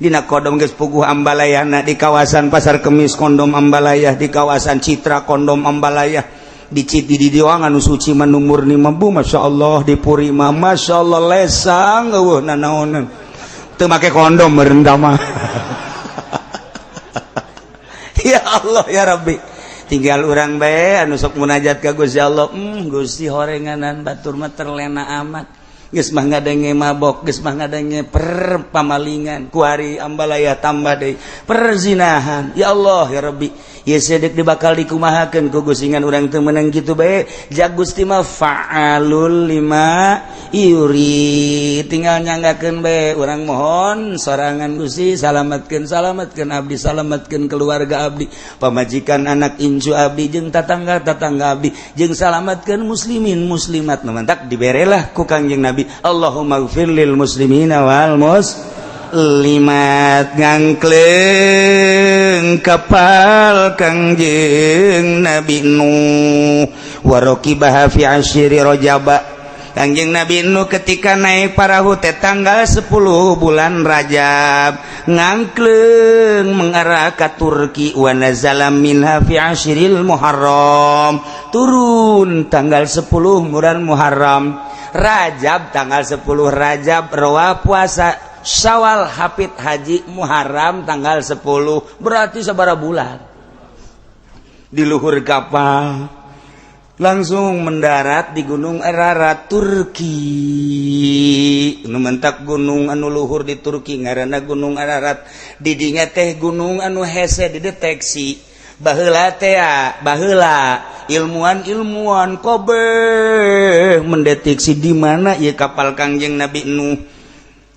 A: dina kondom geus puguh ambalayana. Di kawasan Pasar Kemis kondom ambalayah, di kawasan Citra kondom ambalayah, di Citi di Diwang anu suci mah murni mampu, Masya Allah. Di Puri mah, Masya Allah, lesang, eueuh nanaonan, teu make kondom meureun mah. Ya Allah, ya Rabbi, tinggal urang bae anu sok munajat ka Gusti Allah. Gusti, horenganan batur mah terlena amat, geus mah ngadenge mabok, geus mah ngadenge per pamalingan, kuari ambalaya tambah deui perzinahan. Ya Allah, ya Rabbi, ya sedek dibakal dikumahakeun ku Gusti, ngan urang teu meunang kitu bae. Ja Gusti mah fa'alul lima yurid, tinggal nyanggakeun bae. Urang mohon sorangan, Gusti, salamatkeun, salamatkeun abdi, salamatkeun keluarga abdi, pamajikan, anak incu abdi, jeung tatangga tatangga abdi, jeung salamatkeun muslimin muslimat. Nu mantak diberelah ku Kangjeng Nabi, Allahumma gfir lil muslimina wal muslimat. Ngangkleng kapal Kangjeng Nabi Nuh, warokibaha fi asyiri Rajaba. Kangjeng Nabi Nuh ketika naik parahu teh tanggal 10 bulan Rajab, ngangkleng mengarah ke Turki, wa nazala minha fi asyril Muharram, turun tanggal 10 bulan Muharram. Rajab, tanggal 10 Rajab rawa puasa Syawal, hafid haji, Muharram tanggal 10, berarti sabara bulan di luhur kapal, langsung mendarat di Gunung Ararat, Turki. Nu mentak gunung anu luhur di Turki ngaranna Gunung Ararat. Didinya teh gunung anu hese dideteksi baheula teh. Baheula ilmuwan-ilmuwan kabeh mendeteksi di mana ya kapal Kangjeng Nabi Nuh.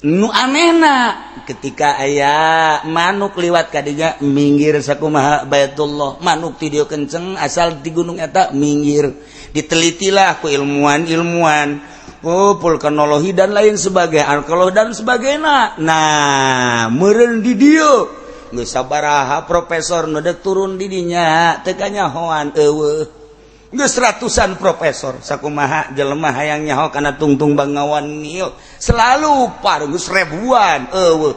A: Nu anehna, ketika aya manuk liwat kadinya minggir sakumaha Baitullah. Manuk ti dieu kenceng, asal di gunung eta minggir. Ditelitilah ku ilmuwan-ilmuwan, oh, vulkanologi dan lain sebagainya, arkeologi dan sebagainya. Nah, meureun di dieu geus sabaraha profesor nu dek turun di dinya, teu kanyahoan, eueuh. Geus ratusan profesor, sakumaha jelema hayang nyaho kana tungtung Bangawan Nil selalu par, geus ribuan, eueuh.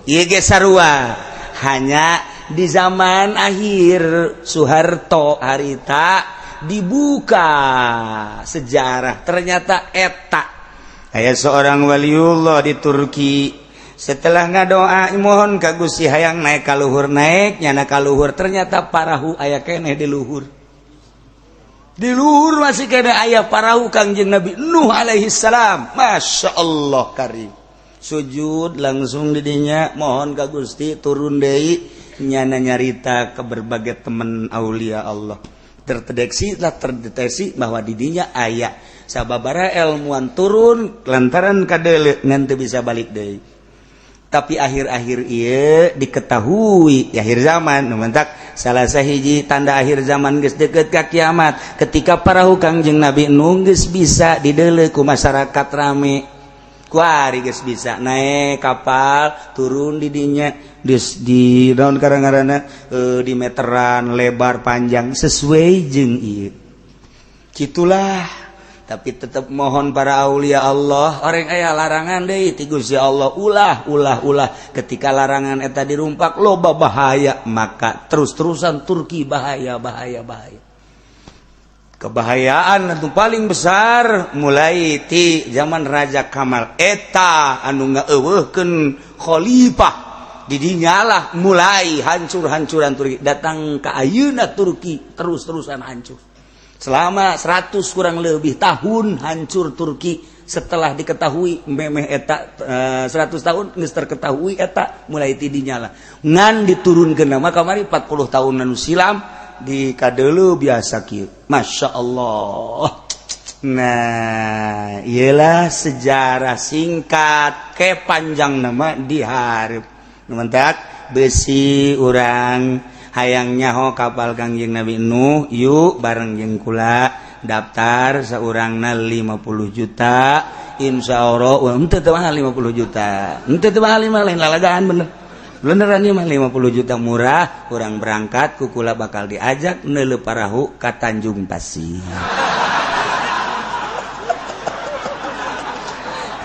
A: Ieu ge sarua, hanya di zaman akhir Soeharto harita dibuka sejarah, ternyata eta aya seorang waliullah di Turki. Setelah ngadoa mohon ka Gusti hayang naik ka luhur, naik nyana ka luhur, ternyata parahu aya keneh di luhur. Di luhur masih keneh aya parahu Kangjeng Nabi Nuh alaihi salam. Masya Allah karim, sujud langsung didinya mohon ka Gusti turun deui. Nyana nyarita ke berbagai teman aulia Allah, terdeteksi lah, terdeteksi bahwa didinya aya sababara ilmuwan turun lantaran kadele nanti bisa balik deui. Tapi akhir-akhir iya diketahui di akhir zaman. Mentak salah sahiji tanda akhir zaman geus deket ka kiamat, ketika parahu Kangjeng Nabi Nuh geus bisa dideuleu ku masyarakat rame. Kuari geus bisa naik kapal turun di dinya, di daun karang-karana di meteran lebar panjang sesuai jeung ieu gitulah. Tapi tetap mohon para aulia Allah, orang aya larangan deui ti Gusti Allah, ulah, ulah, ulah. Ketika larangan eta dirumpak, loba bahaya. Maka terus-terusan Turki bahaya, bahaya, bahaya. Kebahayaan itu paling besar mulai ti zaman Raja Kamal eta anu ngaeuweuhkeun khalifah. Didinyalah mulai hancur-hancuran Turki datang ke ayeuna. Turki terus-terusan hancur selama 100 kurang lebih tahun hancur Turki. Setelah diketahui memeh eta 100 tahun geus terketahui eta mulai ti dinyala ngan diturunkeun nama kamari 40 tahun anu silam di kadeuleu biasa kieu. Masya Allah. Nah, iyalah sejarah singkat ke panjang nama diharap. Mentak besi urang hayang nyaho kapal Kangjeng Nabi Nuh, yuk bareng jeung kula daftar seorangna 50 juta. Insya Allah, wah, ente teu mahal 50 juta. Ente teu mahal mah, lain lalagaan, bener. Beneran ieu mah 50 juta murah, urang berangkat ku kula bakal diajak neuleuh parahu ka Tanjung Pasir.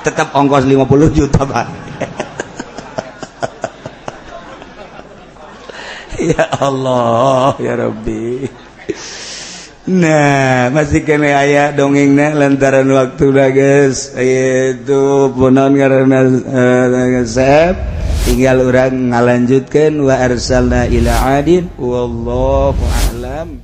A: Tetap ongkos 50 juta, Pak. Ya Allah, ya Rabbi. Nah, masih kena aya dongengna lantaran waktu dah geus itu punon karena sep tinggal urang ngalanjutkeun wa arsalna ila adin wallahu a'lam.